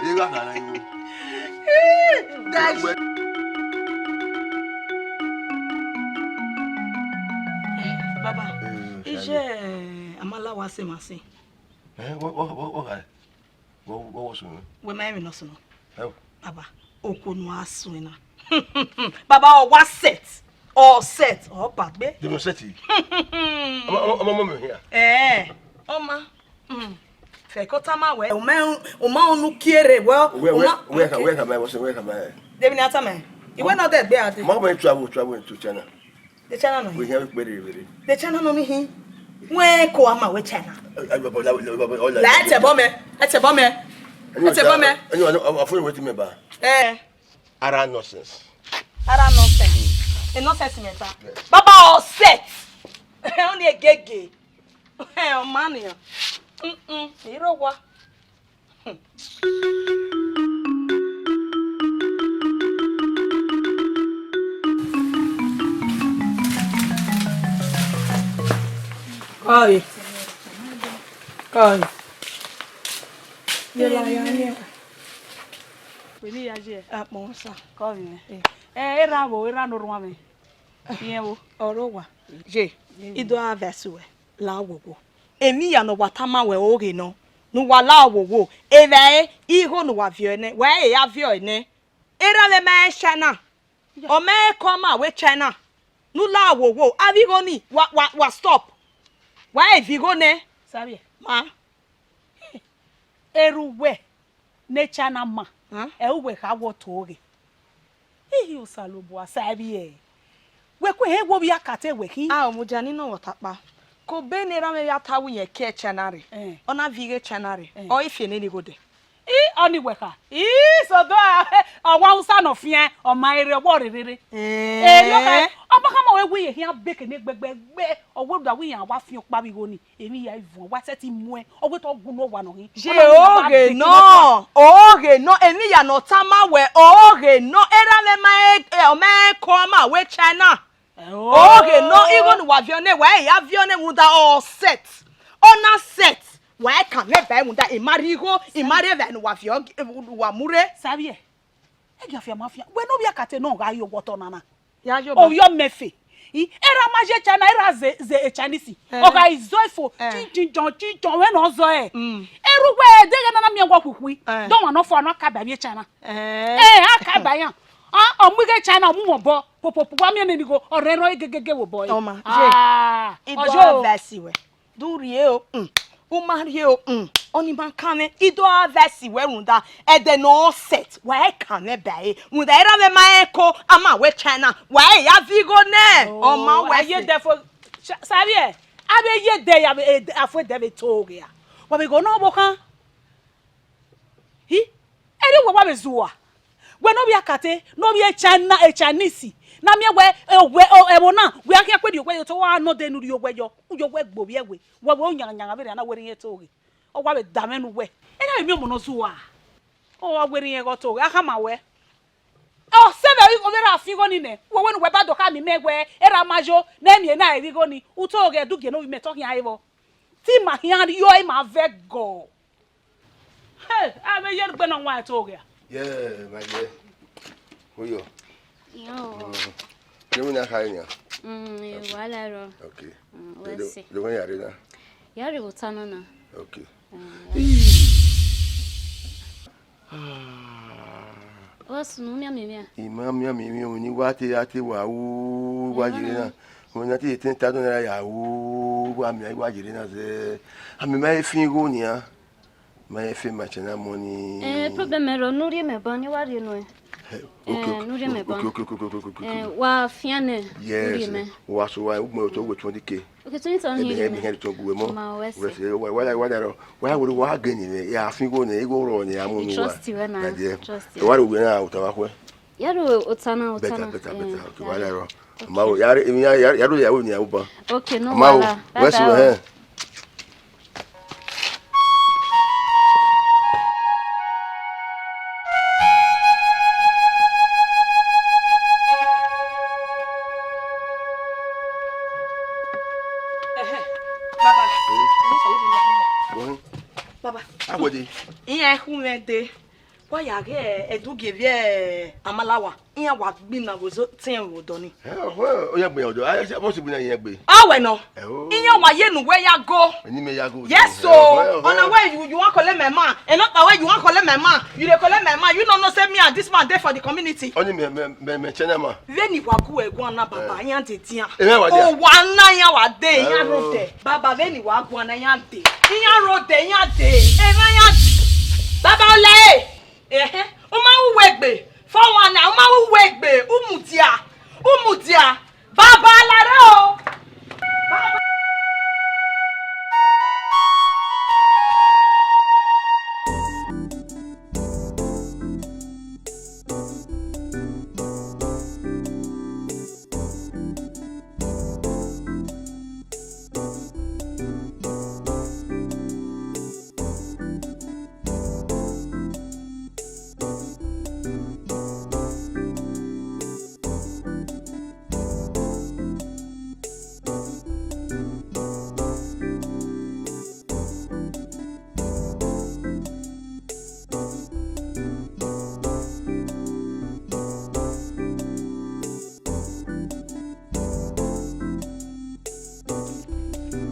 Ẹ, eva ka na yo. Daddy. Baba, Eh, iye, eh, Amala wa se ma se. Eh, what, what, what, what guy? What, what was wrong? Wẹ ma emwi nọ sunu. Oh. Baba, okhuo ne a suẹn na. Baba, ọ wa set. Ọ set, ọ ba gbe. Dem no set yi. Ọmọ, ọmọ, ọmọ, ọmọ mi here. Eh, ọma. Mm. Fẹ ko tama wẹ. O ma, o ma unu kiere wẹ. Wẹ, wẹ, wẹ ka, wẹ ka ba, wẹ ka ba. Debi na tama. Iwe na de gbe ade. Ma ba travel, travel to China. De China nọ. We have very, very. De China nọ ni hin. Wẹ ko ama wẹ China. La ete bọ mẹ, ete bọ mẹ. Ete bọ mẹ. Anyway, I, I, I feel waiting me ba. Eh. Ara nonsense. Ara nonsense. E nonsense mẹ ta. Yes. Baba, ọ set. Ọ ni egege. Ẹ, ọ ma nian. Mm-mm. Iro wa. Kọe. Kọe. Yela ya ni. Wẹ ni ya je. Akpọ sa. Kọe. Eh. Eh, erha vbo, erha ne orhuan mwẹ. Iyẹn vbo? Ọre owa. Ye, I do advice ruẹ, la wowo. Emwi hia ne ọ wa tama ruẹ oghe nọ, ne uwa la wowo. Evbare igho ne uwa viọ nẹ, wa i ra viọ nẹ. Erha mwẹ ma re China. Ọ ma re kọ ma wẹ China. Ne u la wowo. Avbe igho ni, wa, wa, wa stop. Wa i viọ igho nẹ. Savie. Ma. Erha uwẹ ne China ma, Hàn? Ẹ u wẹ kha wọ to ghe. Ihi Osanobua sa ẹvbi ẹre. Wẹ ku ehe wo vbe akate wẹ khin. A, ọ mudia ni nọ vbe ọta kpa. Ko be ne erha mwẹ ya ta wẹ irẹn ke China rre, Eh. ọ na viọ ighe China rre, Eh. ọ i fi eni ni ghodẹ. I, ọni wẹ kha. I, sodo a, ọwa Hausa nọ fian, ọ ma rre ọwọ rere. Eh. Eri ọ kha, ọma khama wẹ wẹ iye khian beke ne gbẹgbẹgbẹ, ọ wẹ da wẹ iran wa fian ọkpa vbe igho ni, emwi ya ivun, wa sẹtin muẹn, ọ wẹ te ọ gu ne owa nọ hin. Ye Ọma wẹ oghe ba beke ne ọ nọ, oghe nọ, emwi ya ne ọ tama wẹ, oghe nọ, erha mwẹ ma e, ọ ma e ko ama wẹ China. Oghe nọ, igho ne uwa viọ nẹ, wa ya viọ nẹ rhunmwuda ọ set. Ọ na set. Wa kan mwẹ ba rhunmwuda, I ma rhie igho, I ma rhie evbare ne uwa viọ, uwa mu rre. Savie, ẹgiafian ma fian. Wẹ ne ovbi akate nọ gha ye owọtọ nana. Ya yo ba. Ovbi ọmọ efe. I, erha ma ye China, erha ze, ze Chinese. Eh. Ọ gha izọ ifo, Eh. chinchon, chinchon, wẹ ne ọ zọ ẹ. Mm. Erha uwẹ, deghẹ nana miẹn wọ khuikhui. Eh. Dọmwa nọ fua nọ ka ba emwi China. Eh. Eh, a ka ba iran. Ah, ọ mu ighe China, ọ mu wọn obọ. Popopo, wa miẹn nene igho, ọ rẹn rẹn egegege vbe obọ ẹre. Ọma, ye. Ah, I do ọjọ. Advice wẹ. Do rhie o, mm. U ma rhie o, mm. Ọni ma kan mwẹ, I do advice wẹ rhunmwuda, ẹdẹ ne ọ set, wa kan mwẹ ba ẹre. Rhunmwuda erha mwẹ ma e ko, ama wẹ China, wa ya viọ igho nẹ. Oh, Ọma wẹ aye se. Dẹ fo, Sa-, Savie, avbe ye dẹ ya, e, afo dẹ vbe to ghe a. Wa vbe ghe nọ vbe okhan. Hi, erriọ uwẹ wa vbe zua. Wẹ ne ovbi akate, ne ovbi China, e Chinese. Na miẹn wẹ, e, wẹ, o, ẹvbo na, wẹ a khian kpe rhie owẹ yo, te ọ wa nọ de ne u rhie owẹ yọ. U ye owẹ gbe ovbi ẹwe. Wẹ wẹ u yangan yangan vberriọ na wẹ rhie to ghe. Ọ wa vbe da mwẹ ne uwẹ. Ena vbe miẹn ọmọ ne ọ zua. Ọ wa wẹ rhie ghe to ghe, a khama wẹ. Ọ sẹ vbe ovbi erha fi igho ni nẹ. Wẹ wẹ ne uwẹ ba do khama imẹ wẹ, erha ma yo, ne eni na rhie igho ni. U to ghe, ẹdẹ ugie ne ovbi mẹ te ọ khian re vbọ. Te ima khian rriọ, ima vẹ gọ. Hey, avbe ye gbe nọ wan to ghe a. Yeah, my dear. Who you? Yo. Mm. Kí ni a kha yẹn? Mm, eh, wàhálà rọ. Okay. Mm, wẹ se. Do, do when you are na. Ya re wo ta nọ na. Okay. Mm, ya. Wa sunu mian mian mian. I ma mian mian mian, ni wa te, a te wa wu, wa yere na. Wẹ na te ten thousand naira ya wu, wa mian, wa yere na zẹ. A mi ma e fin igho nian. Ma efe ma chẹ na mọ ni. Eh, problem ẹro, ne u rhie mẹ ban, ne wa rhie nuẹn. Eh, okay, Eh, okay, ne u rhie mẹ okay, ban. Okay, okay, okay, okay, okay, okay. Eh, wa fian nẹ, u rhie Yes. mẹ. Wa so wa, ugbẹn otọ wẹ twenty K. Okay, twenty thousand Ebe here hẹ bi now. Hẹ to gu mọ. Ma wẹ Wẹ se. se wa wa wa da ro. Wa wo wa ge ni ya fin go ne, igho ro ni amu I nu wa. Trust you, na. Na je. Trust you. Wa ro we na o ta wa kwe. Ya ro o ta na, o ta Better, na. better, Eh, better. Okay, ya wa da ro. ro. Okay. Ma o ya ya ya ro ya wo ni awu ban. Okay, no Ma o. wahala. Bye Wẹ se bye. he. Ẹhẹn, baba. Wọ́n Baba. Awọde. Iran khu mwẹ de. Wa ya ghe ẹdẹ ugie vbe amalawa. Iran wa gbinna ghe zo tẹn vbe odọ ni. Ẹ, ọhọ, ọ ya gbe ọdọ. A, a, bọ si gbinna yẹn gbe. Ọ wẹ nọ. Ẹ o. Iran wa ye ne uwẹ ya go. Ẹni mẹ ya go. Yes o. Ẹ, ọhọ. Ọna wẹ you, you wan call my man. Ẹ nọ pa wẹ you wan call my man. You dey call my man. You no know say me and this man dey for the community. Ọni mẹ, mẹ, mẹ, mẹ chena ma. Vbene I wa gu ẹre guan na baba, iran de dian. Ẹ, mẹ wa dia. O wa na iran wa de, iran ro de. Baba, vbene I wa guan na iran de. Iran ro de, iran de. Ẹ, iran ya. Baba, ọla e. Ẹhẹn, u ma ru uwu egbe, four one nine, u ma ru uwu egbe, u mudia, u mudia, baba lare o. Baba.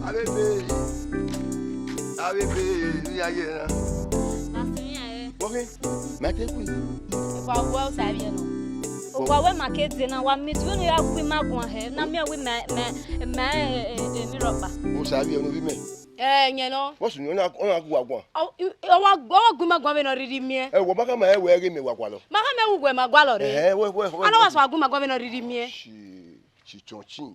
Avbe ebe, avbe ebe, ne iran ye na. Basi iran ye. Wọ́n fi, mẹ te kwi. Ẹkua wẹ ọsa vbiẹ nọ. Owa wẹ ma ke de na, wa miẹn tuẹ ne ya gu ima guan hẹ, na miẹn wẹ mẹ, mẹ, mẹ, e, e, e, emwi rhọkpa. Osa vbiẹ nọ vbe mẹ. Ẹ, yẹn nọ. What's your name? Ọ na gu wa guan. Ọ, ọ wa, ọ wa gu ima guan vbene ọ rhirhi miẹn. Ẹ, wọ ma khama ẹ wẹ ghe mẹ wa gualọ. Ma khama ẹ wẹ uwẹ ma gualọ rre. Ẹhẹ, wẹ, wẹ, wẹ, A na wa wẹ. sẹ wa gu ima guan vbene ọ rhirhi miẹn. Shi, shi chọn chin.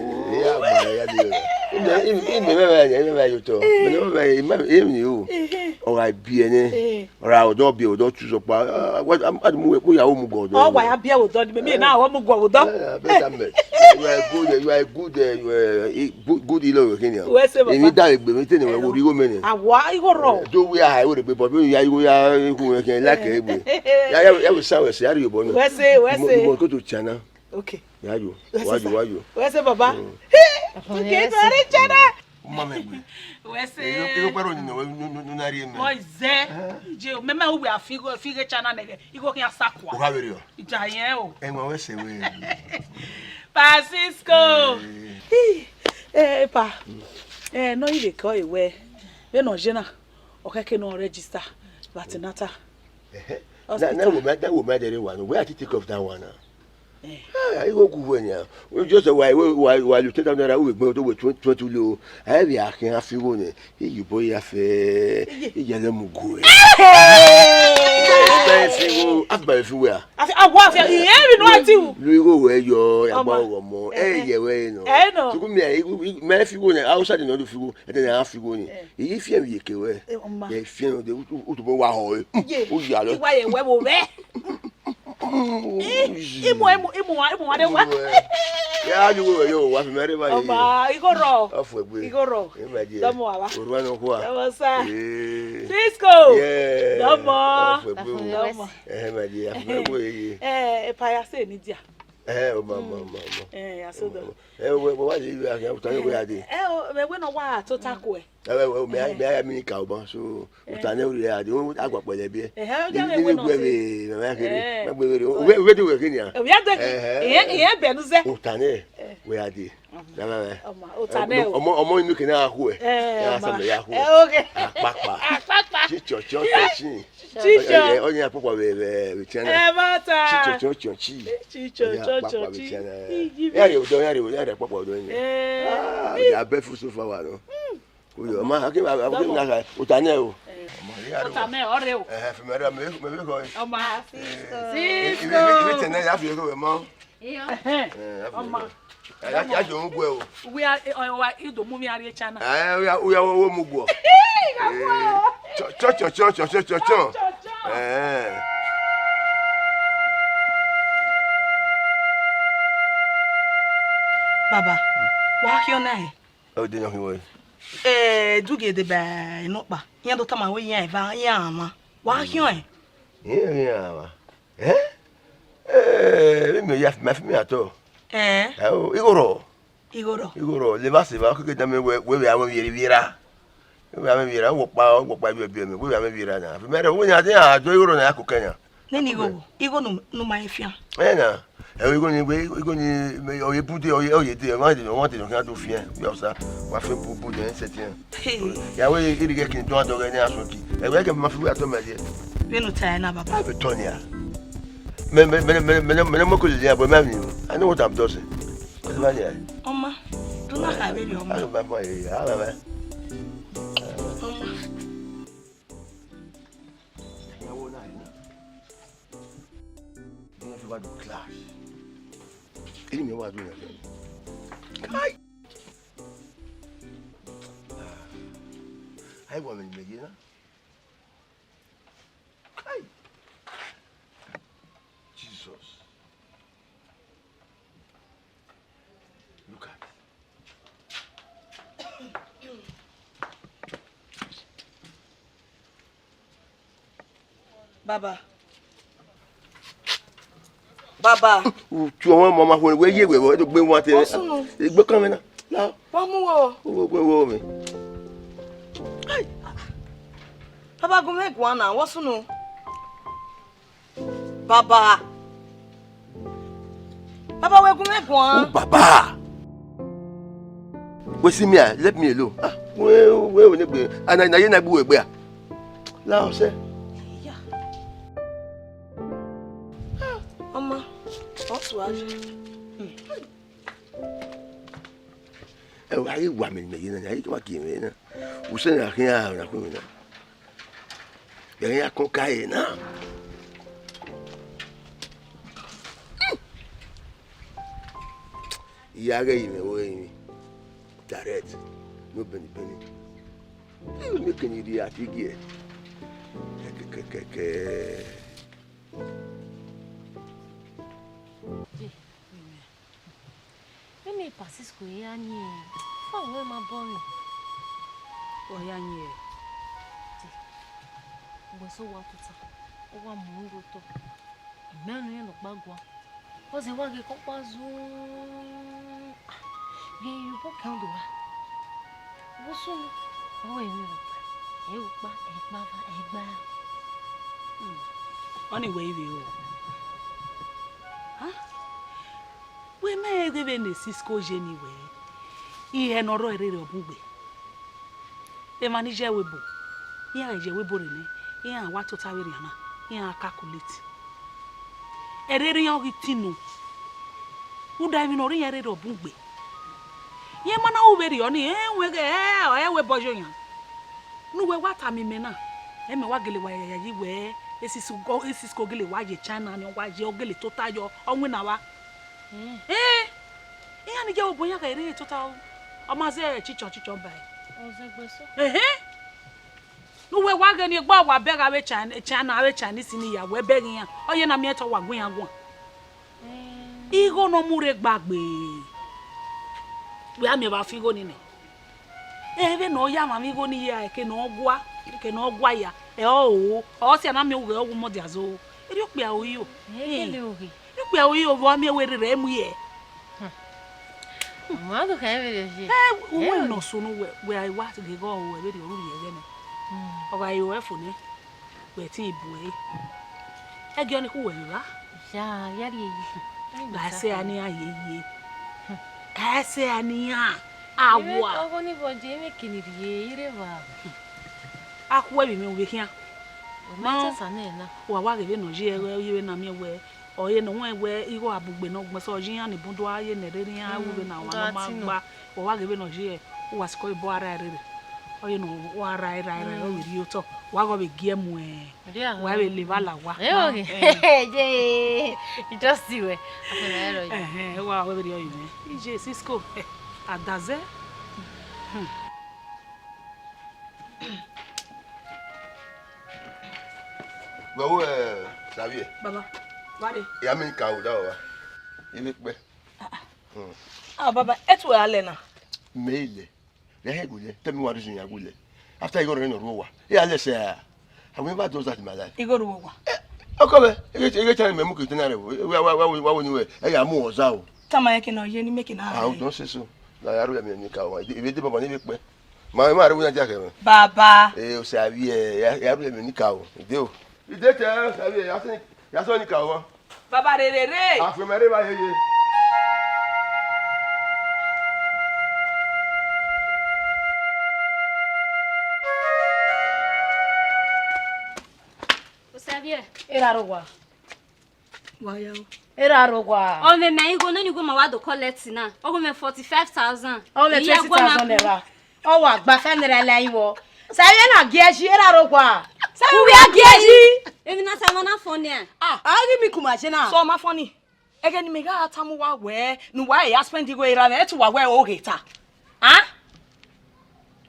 Iya ma ya de. Ime ime ime ya yo to. Ime ime ime ime o. Ọ gha biẹ nẹ. Ọ ra odọ biẹ odọ tu sọkpa. Wa a mu wẹ ya mu gọ odọ. Ọ wa ya biẹ odọ ni, me na ọ mu gọ odọ. Better man. You are a good, you are a good, uh, you are a good, good ilo we kini. Wẹ se baba. Emi da egbe mi te ne wẹ wo righo mẹ nẹ. Awa igho rọ. Do we are we be but ya igho ya ku we kini like egbe. Ya ya ya we sa we se ari obo na. Wẹ se, wẹ se. Mo ko to chana. Okay. Ya yo. Wẹ se Wa yo, sa. Wa yo. Wẹ se baba. Okay, to ri chana. Uma me gbe. Wẹ se. Yo yo pero ni no no no na ri me. Mo ze. Je, me me uwe afigo fige chana nege. Igho khian sakua. O ha veri o. Ija yẹn o. Ẹ wọn wẹ se we. Francisco. Hi, eh, pa. Eh, no ire ko ewe. Vbe no je na. O keke no register. But nata. Na na wo ma da wo ma dere wa no. Where I take of that one now? Ah, I go go when ya. We just wa wa wa lu ten thousand naira we gbe to we twenty twenty lo. I be a kin afi wo ne. Iye boy ya fe. Iye le mu gu. Ibe fi wo, afi ba fi wo ya. Afi awa afi iye bi no ati u. Lu igho we yo ya gba ọmọ. Ọmọ. Ogho mo. Eh, eh. Eye we no. Eh, no. Tuku mi ai me fi wo ne outside no do fi wo. E te na fi wo ni. Eh. Iye fi mi ye ke we. Eh, ọmọ. Ye fi no de u tu bo wa ho. Ye. U ya lo. Iwa ye we wo we. Imo imo imo wa imo wa de wa. Ya ni wo yo wa fi mere ba ye. Ọmọ igho rọ. Ofu egbe. Igho rọ. E ma je. Dọmọ wa. Oru ano kwa. Dọmọ sa. Eh. Francisco. Yeah. Dọmọ. Ofu egbe o. Dọmọ. Eh ma je. Afu egbe ye. Eh, e pa ya se ni dia. Eh, o ma ma ma ma. Eh, ya so do. Eh, we we wa ye ya ya utan we ade. Eh, o me we no wa to ta ko e. Eh, we we me me ya mi ni ka oban so utan ne uri ade. O agba pẹlẹ bi e. Eh, o ja me we no se. Me me kere. Ma gbe we. We we do we kini a. O ya do ki. Eh, eh, eh, be nu ze. Utan ne we ade. Na na na. Ọmọ, utan ne o. Ọmọ ọmọ inu kina a khu e. Eh, ya sa me ya khu. Eh, okay. Apapa. Apapa. Chicho cho cho chin. Chicho. Ọni akpọkpa vbe vbe vbe tian na. Ẹ ma ta. Chicho, chicho, chicho, chi. Chicho, ọni akpọkpa vbe tian na. Igi. Ya rẹ odọ, ya rẹ odọ, ya rẹ akpọkpa odọ ni. Eh. Ah, ya bẹ fu so fa wa nọ. Oyo, ọma, akẹ ma, akẹ ma ka, ota nẹ o. Ọma, ya rẹ. Ota nẹ, ọ rre o. Eh, fi mẹ rẹ, mẹ, mẹ, mẹ kọ. Ọma. Cisco. Ibi tẹ nẹ ya fi ego mọ. Iyo. Ẹhẹn. Eh, ya fi ego. Ọma. Ya, ya, ya jọ mu guẹ o. Wẹ a, eh, wa, i do mu mi a rrie China. Eh, ya, ya, wo, wo mu guọ. Chọ, chọ, chọ. Chọ, chọ, chọ. Eh. Baba, wa khian na hẹ? Ọ de nọ khin wẹẹ? Eh, Dugie deba enọkpa. Iran do tama wẹẹ iran eva, iran amwa. Wa khian ẹn? Iran, iran amwa. Eh? Eh, vbe miẹn ya, ma fi miẹn atọ. Eh? Eh, o, igho rrọọ. Igho rrọọ. Igho rrọọ, levba sẹ evba, ọ keke dan mẹ wẹẹ, wẹ vbe a mwẹ vbe erha. Wẹ vbe a mwẹ vbe erha, wẹ ọkpa, wẹ ọkpa biẹ biẹ mẹ, wẹ vbe a mwẹ vbe erha na. Fi mẹ rẹ, wẹ yan de a do igho rrọọ na ya koko ẹyan. Nene igho wo, igho nu, nu ma efian. Ẹ na, ẹ igho ni, wẹ igho ni, ọ ye bu de, ọ ye, ọ ye de, ọ ma de, ọ ma de, ọ khian do fian, wẹ ọsa, wa fe bu, bu de, ẹ sẹtin. Hey. Ya wẹ, iri gẹ kini dọn adọghẹ ne a sọn ki. Ẹ wẹ kẹ ma fi wẹ atọ mẹ ye. Vbene u ta ẹre na, baba. A vbe tọ nia. Mẹ, mẹ, mẹ, mẹ, mẹ, mẹ, mẹ, mọ ko lele abo ma mi. I know what I'm doing. What am I there? Ọma, do na kha vberriọ, ọma. I don't buy for you. I don't buy. Ọma. Ìyàwó náà yìí náà. Bí wọ́n fi wá do clash. Kí ni mi wá dùn yẹn? Kai! Ai, wà mí nìyẹn náà. Kai! Jesus. Look at. Baba. Baba. Utu ọmọ ọmọ ma hore wẹ ye wẹ wọ do gbe wọn te. Wọ́n sùn nù. Igbe kan mẹ na. La. Wọ́n mú wo. Wo wo wo mi. Ai. Baba gun mẹ guan na, wọ́n sùn nù. Baba. Baba, wẹ gun mwẹ guan. Oh, Baba. Wẹ si mia, let me alone. Ah, wẹ, wẹ, wẹ ne gbe. Ana na ye na gbe wẹ gbe a. La ọsẹ. Iya. Ah, ọma, ọ tu a. Ẹ wa, a ghi wa mẹ ne imẹ ye na, a ghi wa gie mwẹ na. Usẹ na khian ra na khuẹn na. Ẹ ghi ya kọn ka ẹre na. I ya ghẹ ye mwẹ vbe ore emwi. Direct. No bẹnibẹni. Ẹ, mẹ kẹ ni rhie a ti gie. Kẹkẹkẹkẹ. Vbene Francisco ya ni, fa wẹ ma bọ mwẹ. Ọ ya ni ẹre. Ugbẹn sẹ owa tota, ọ wa mu unu rre otọ. Imẹ ọnii rẹn nọkpa guan. Ọ zẹ wa ghe kọkpa zun. Ghe ye obọ kan do wa. Vbọ sunu, ọ wẹ emwi rhọkpa, ẹ ukpa, ẹ kpava, ẹ gba. Ọnii wẹ i vbe ro? Wẹ mẹ ghe vbene Francisco ye ni wẹ, ihẹ ne ọ rrọọ rere ọ bun gbe. Emwa ni ye ẹvbo ebo, iran ye ẹvbo ebo rre nẹ, iran wa tota vberriọ na, iran calculate. Ẹre erriọ ghi tinu, rhunmwuda emwi ne ọ rre iran rere ọ bun gbe. Iran ma na ru vberriọ ni, ẹ wẹ ghe, ẹ, ọ ẹvbo ebo ye oyan. Ne uwẹ wa tama imẹ na, ẹ mẹ wa gele wa yayi wẹ, Francisco, Francisco gele wa ye China ni, ọ wa ye, ọ gele tota yọ, ọ winna vba. Ẹn, iran ni ye ẹvbo ebo iran khẹ rre tota o. Ọ ma zẹ chichọn chichọn ba ẹre. Ọ zẹ egbe eso. Ehẹn. Ne uwẹ wa ghe ni egbe wa bẹghe avbe China, China, avbe Chinese ni ya wẹ bẹghe iran. Ọ ye na miẹn te ọ wa gu iran guan. Igho ne ọ mu rre gba gbe. Wẹ a miẹn vbe a fi igho ni nẹ. Ẹ vbene ọ ya mwamwa igho ni ya, eke ne ọ gua, eke ne ọ gua ya, ẹ ọ ro, ọ si a na miẹn ughẹ ọ wu mọ dia zo. Erriọ okpia ro iyo. Ẹ kele oghe. Erriọ okpia ro iyo, vbe ọ miẹn wẹ rere ẹ mu ye. Ma do kha vberriọ ye. Ẹ, uwẹ nọ sunu wẹ, wẹ a wa ghe ghe ọ ru ẹvberriọ ru ye ẹghẹ nẹ. Ọ gha ru ẹre fo nẹ. Wẹ te i bu ẹre. Ẹgiọ ni khu wẹ vbe evba. Ya, ya rhie yi. Ga ẹsẹ a nian ye ye. Ga ẹsẹ a nian. Awa. Ọgho ni vọ je, emwi kini rhie, ire vba. A khu ẹvbo mwẹ vbe khian. Ọ ma tẹta nẹ na. Wa wa ghe vbene ọ ye ẹre, ọ ye vbene a miẹn wẹẹ, ọ ye ne ọ wẹẹ igho a bugbe ne ọ gbẹn, sẹ ọ ye iran ni bun do a ye ne ẹre iran ru vbene a wa ne ọ ma gba. Wa wa ghe vbene ọ ye, wa sikẹ obọ a ra rere. Ọ ye ne ọ ra ra ra, ọ vbe rhie otọ. Wa ghe ọ vbe gie mu ẹn. Wa vbe le evba la owa. Ẹ, okay. Ye, just wẹ. Afẹn na ẹrọ ye. Ẹhẹn, wa wẹ vbe rhie ọyọ mwẹ. Iye Cisco, adazẹ. Hmm. Vbe ẹ, Savie? Baba, wa re. Ya mẹ ka o da wa. Ivbi kpẹ. Ah, baba, etu a lẹ na? Mẹ i lẹ. Rẹ hẹ gulẹ, tell me one reason ya gulẹ. After igho rẹ nọ rre owa. E a lẹ sẹ a. I will never do that in my life. Igho rre owa. Ọkọ mẹ, ighe ighe cha mẹ mu ke tena rẹ. Wa wa wa wa wo ni wẹ. E ya mu ọza o. Tama yẹ ke nọ ye ni make na. Ah, don't say so. Na ya ru ẹmwẹ ni ka wa. Ivbi de baba ni vbe kpẹ. Ma ma ru na dia kẹ mẹ. Baba. Eh, o Savie, ya ya ru ẹmwẹ ni ka o. Ide o. Ide tẹ Savie, ya sẹ ya sẹ ni ka o. Baba rere re. Afiẹn mẹ rre evba yeye. Savie. Erha rre owa. Wa ya o. Erha rre owa. Ọ mwẹ mẹ igho nene igho ma wa do collect na. Ọ mwẹ forty-five thousand. Ọ mwẹ twenty thousand naira. Ọ wa gba five naira la iwọ. Savie na gie ẹzi, erha rre owa. Savie, u ya gie ẹzi. Emwi na sa emwa na funny a? Ah, a ghi mi kuma je na. So ọ ma funny. Ẹghẹ ne imẹ gha tama uwa wẹẹ ne uwa ya spend igho erha mwẹ, ẹtu uwa wẹẹ oghe ta. Ah?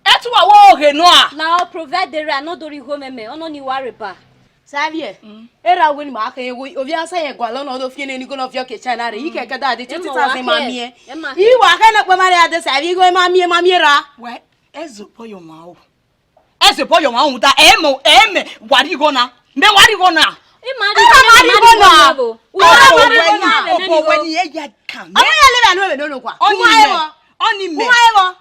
Ẹtu uwa wẹẹ oghe nọ a? La ọ provide erha ne ọ do rhie igho mwẹ mẹ, ọ nọ ni wa rre ba. Savie, erha wẹ ne ima khe, ovbi a sa ye gualọ nọ, ọ do fian nene igho nọ viọ ke China rre, ikẹkẹ da de twenty thousand ma miẹn. I wa khe ne ọkpọ ma rre a de Savie, igho ma miẹn, ma miẹn erha. Wẹ, ẹzobọ yọ ma o. Ẹzobọ yọ ma rhunmwuda, ẹ mẹ, ẹ mẹ, wa rhie igho na. Mẹ wa rhie igho na. I ma rhie igho na. Obọ wẹ ni ẹ ya kan. Ọ ma ya lele anu ẹmwẹ nọ nọkua. Ọni mẹ. Ọni mẹ.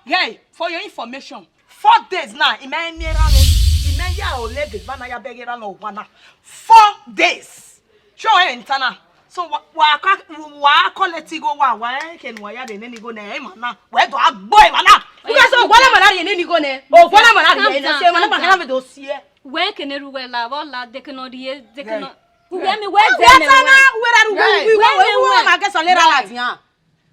Hey, for your information, four days now, I ma miẹn erha mwẹ. I ma ya ole ebe va na ya bẹghe erha mwẹ owa na. Four days. Sure, ẹ ta na. So wa wa ka wa collect igho wa wa ẹ ke ne uwa ya rhie nene igho nẹ, emwa na. Wẹ do a gbo emwa na. Uga so, owa na ma na rhie nene igho nẹ. Owa na ma na rhie nene, se emwa na ma kha na vbe do si ẹ. Wẹ ke ne erha uwẹ la, vbe ọ la, de ke ne ọ rhie, de ke ne ọ. Uwẹ mi wẹ zẹ mẹ ta na, wẹ. Uwẹ ra ru uwẹ, uwẹ, uwẹ, uwẹ ma gẹ sọ le ra la dian.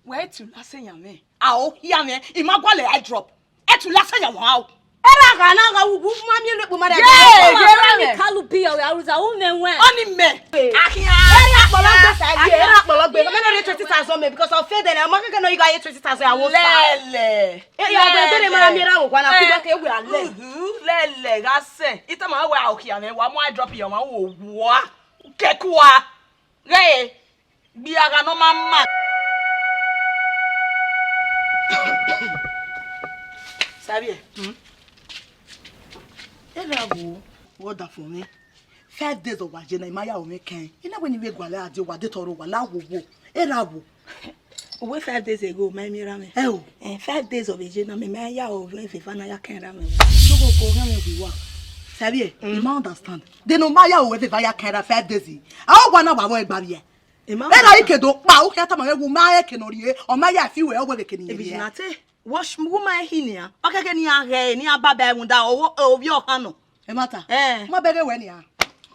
Wẹ tu la sẹ yan mwẹ. A o hia mwẹ, I ma gualọ eye drop. Ẹtu la sẹ yan wa o. Erha gha na gha wu, wu ma miẹn lo ekpo ma rẹ. Ye, ye, erha mẹ. Kalu bi ọre aruza u mẹ wẹn. Ọni mẹ. Akhian. Erha kpọlọ gbe sa ye, erha kpọlọ gbe. Mẹ no rhie twenty thousand mẹ because of faith, and ma keke nọ igho ye twenty thousand, I will start. Lẹlẹ. E ya gbe gbe ne ma miẹn erha owa na ku gbe ke wẹ alẹ. Uhu, lẹlẹ gha sẹ. Itama wẹ a o hia mwẹ, wa mu a drop ye, wa wo wa. Kekua. Ghe. Gbe agha ne ọ ma ma. Savie, hmm? Erha wo, wẹ ọdafẹn mwẹ. Five days ọ wa ye na, I ma ya ru mwẹ kẹn. I na wẹ ne I vbe gualọ a die, wa de tọrọ, wa la wo wo. Erha wo. Uwẹ five days ago, ma miẹn erha mwẹ. Ẹ o. Eh, five days ọ vbe ye na, mẹ ma ya ru vbe eva na ya kẹn erha mwẹ. Sogho ko hẹn mwẹ vbe wa. Savie, I ma understand. De ne ọ ma ya ru vbe eva ya kẹn erha five days. A o wa na wa vbọ ẹgba vbiẹ. Emma. Erha ike do kpa, u khian tama mwẹ wẹ u ma rẹn eke ne ọ rhie, ọ ma ya fi wẹ, ọ wẹ eke ne I rhie. Ebijinate, wẹ u ma hi nian, ọ kẹkẹ ne iran ghẹ, ne iran baba ẹmwẹ da, ovbi ọkhan nọ. Emma ta. Eh. U ma bẹghe wẹ nian.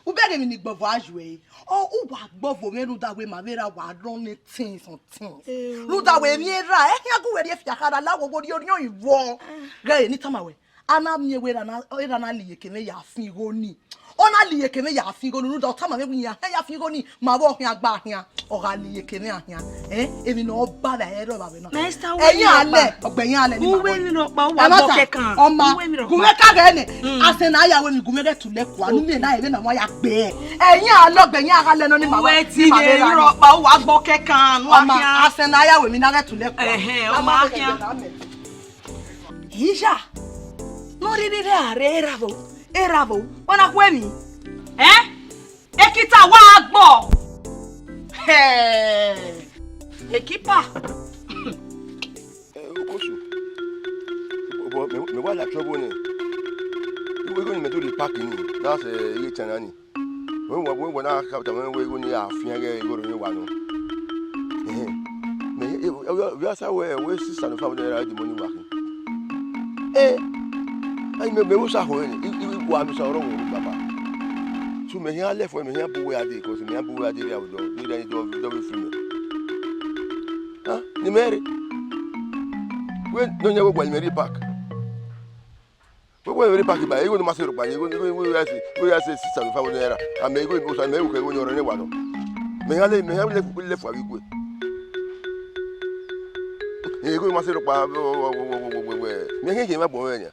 U bẹghe emwi ni gbọvo a yu ẹre. Ọ, u wa gbọvo mwẹ rhunmwuda wẹ ma vbe ra wa run things on things. Eh. Rhunmwuda wẹ emwi erha, ẹ khian gu wẹ rhie fiakha ra, la wo wo rhie orhiọn ivọ. Eh. Ghẹ ne I tama wẹ. A na miẹn wẹ erha na, erha na la iyeke mwẹ ya fin igho ni. Ọ na la iyeke mwẹ ya fin igho ni, rhunmwuda ọ tama mwẹ wẹ iran ya fin igho ni, ma vbe ọ khian gba khian, ọ gha la iyeke mwẹ a khian. Eh, emwi ne ọ ba vbe aro vbe avbe na. Master, uwẹ emwi rhọkpa. Ẹyin alẹ, ọgbẹn ẹyin alẹ ni ma wẹ. Uwẹ emwi rhọkpa, uwa gbọ kẹkan. Ọma, uwẹ emwi rhọkpa. Gu mwẹ ka ghẹ nẹ. Mm. Asẹ na ya wẹ emwi gu mwẹ ghẹ tulẹ kua, nu miẹn na ẹvbo na wa ya gbe. Ẹyin alẹ, ọgbẹn ẹyin agha lẹ nọ ni ma wẹ. Uwẹ ti emwi rhọkpa, uwa gbọ kẹkan, nu a khian. Ọma, asẹ na ya wẹ emwi na ghẹ tulẹ kua. Ẹhẹn, ọma a khian. Iya, ne ọ rhirhi rre a rre erha vbo, erha vbo, wẹ na khu emwi? Ẹ? Ekita wa gbọ. Hẹ, ekipa. Eh, Okosu, but mẹ, mẹ wa la trouble nẹ. Igho, igho ni mẹ do rhie park ni, that's, eh, igho China ni. Wẹ, wẹ, wẹ, wẹ na kha tama mwẹ wẹ igho ni a fian ghẹ igho rre wa nọ. Ẹhẹn. Mẹ, e, e, e, e, sa wẹ, wẹ six thousand five hundred naira the money wa khin. Eh, ai, mẹ, mẹ wo sa ho ni, i, i, i wa mi sa ọrọ wo ni, baba. So mẹ hia left, mẹ hia bu uwẹ a dee, cause mẹ hia bu uwẹ a dee vbe awẹ dọ, ne I dọ, dọ vbe free mẹ. Ah, ne imẹ rre. Wẹ nọ yan wẹ gualọ imẹ rrie park. Wẹ gualọ imẹ rrie park ba, igho ne ma sẹ rhọkpa, igho, igho, igho ya sẹ, igho ya sẹ six thousand five hundred naira. Amẹ igho, osa mẹ ru kẹ igho ne ọrọre ne wa nọ. Mẹ hia le, mẹ hia le, le fua vbe igue. Igho ma sẹ rhọkpa, mẹ hia ye ma gbọn mwẹ yan.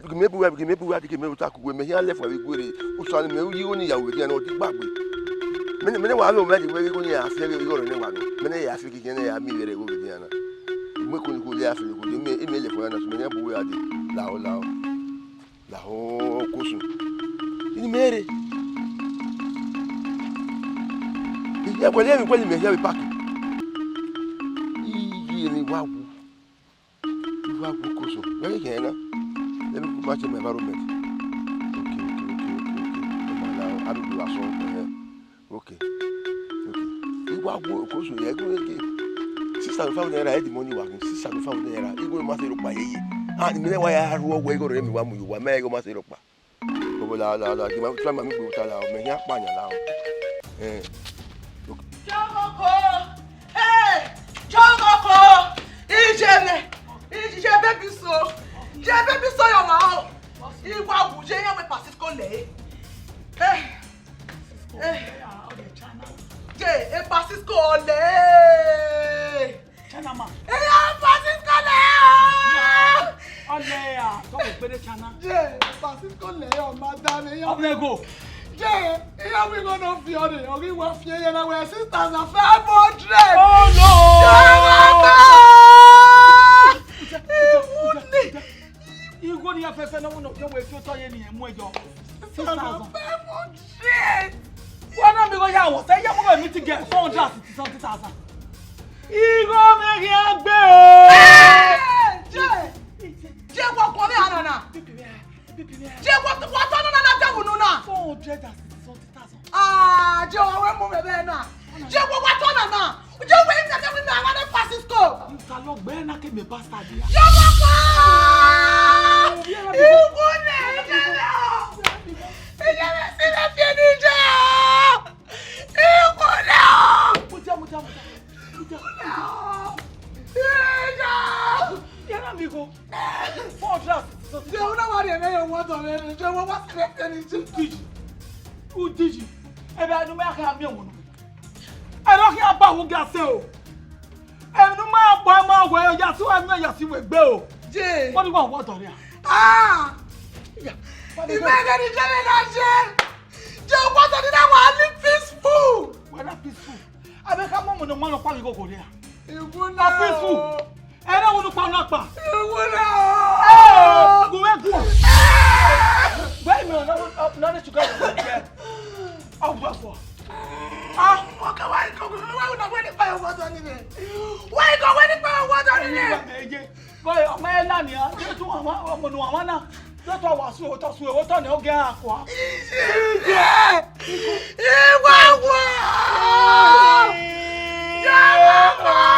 Ghe mẹ bu uwa, ghe mẹ bu uwa, ghe mẹ ru ta ku uwẹ, mẹ hia left vbe igue rre. Osa ne mẹ ru yi igho ni ya vbe dia na, ọ dee gbagbe. Mẹ ne, mẹ ne wa vbe mwẹ dee wẹ igho ni ya fi igho ọrọre ne wa nọ. Mẹ ne ya fi keke ne ya miẹn vbe rre igho vbe dia na. Mẹ ko ni ko le ya fi igho, mẹ, mẹ left vbe na, mẹ ne bu uwa dee. Lahọ, lahọ. Lahọ, Okosun. Ini mẹ rre. Iya, wẹ lẹ emwi, wẹ lẹ mẹ hia vbe park. Iye ne I wa wu. I wa gu Okosun. Wẹ ghi khian na? Let me go match my environment. Okay, okay, okay, okay, okay. Ọmọ na, a do do asọn, ẹhẹn. Okay. Okay. I wa gu Okosun, yeah, go, okay. Six thousand five hundred naira, the money wa gin. Six thousand five hundred naira. Igho ma sẹ rhọkpa yeye. Ah, mẹ ne wa ya ru ọghe igho rre, mẹ wa mu ye uwa, mẹ igho ma sẹ rhọkpa. Obo la, la, la, gima, try ma mi gbe uta la, mẹ hia kpa yan la. Eh. Okay. Jọgọkọ! Hey! Jọgọkọ! Ije nẹ! Ije baby so! Je baby so yọ ma o! Iwa wu je yan wẹ Pasisco lẹ. Hey! Hey! Je, e Pasisco ọlẹ! China man. Eya Pasisco lẹ o! Ọlẹ a, tọ wẹ kpere China. Je, Pasisco lẹ o, madam, eya. Ọmọ ego. Je, eya wi gho no fi ọre, ọ ghi wa fi ẹre na wẹ six thousand five hundred. Oh, no! Jọgọkọ! Iwu ni. Igho ni ya fẹfẹ na, wẹ fi otọ ye ni, ẹ mu ẹyọ. Six thousand five hundred. Wẹ na mi igho ya wọ, sẹ ya mu igho meet girl four hundred and sixty something thousand. Igho mwẹ khian gbe o. Ẹ, je, je wọ kọ vbe a nana. Je wọ, wọ tọ nana na, je wunu na. Four hundred and sixty something thousand. Ah, je wọ wẹ mu vbe ẹmwẹ na. Je wọ wa tọ nana. Je wẹ ina ke mi ma wa ne Pasisco. Nta lọ gbẹ na ke mẹ bastard ya. Jọgọkọ! Iwu nẹ, ije nẹ o. Ije nẹ si na fi ẹre je o. Iwu nẹ o. Mudia, mudia, mudia. Mudia. Ije. Yẹrẹ mi igho. Four hundred. Je una wa rẹ mẹ yo wa dọ rẹ, je wa wa sẹ fi ẹre je. Udiji. Udiji. Ebe anu mẹ akha mi ọmọ nu. Ẹrọ khian ba wo ga sẹ o. Ẹnu ma gba ma wẹ ya su ẹnu ya si wẹ gbe o. Je. Wọ́n ní wọ́n wọ́n dọ̀rẹ́ à. Ah! Ìmọ̀ ẹ̀gẹ́ ni jẹ́ mi náà ṣe. Jẹ́ wọ́n sọ nínú àwọn alẹ́ peaceful. Wọ́n náà peaceful. Abẹ́ ká mọ̀ mọ̀ ní ọmọ ọlọ́pàá mi kò kò rí à. Ìwọ náà. Peaceful. Ẹ náà wọnú pa ọ̀nà pa. Ìwọ náà. Ẹ gùn ẹ gùn. Bẹ́ẹ̀ mi ò náà ní ṣùgbọ́n ìwọ jẹ́. Ọgbọ́n fọ. Ah, okay, why you go? Why you not waiting for your water in there? Why you go waiting for your water in there? Bọ́ọ̀ ọmọ ẹ náà nìyà, yóò tún àwọn ọmọ nù àwọn náà, yóò tún àwọn àṣù òótọ́ sùn òótọ́ ni ó gẹ́ àkọ́. Ìjẹ́! Ìwà wọ̀! Yàrá wọ̀!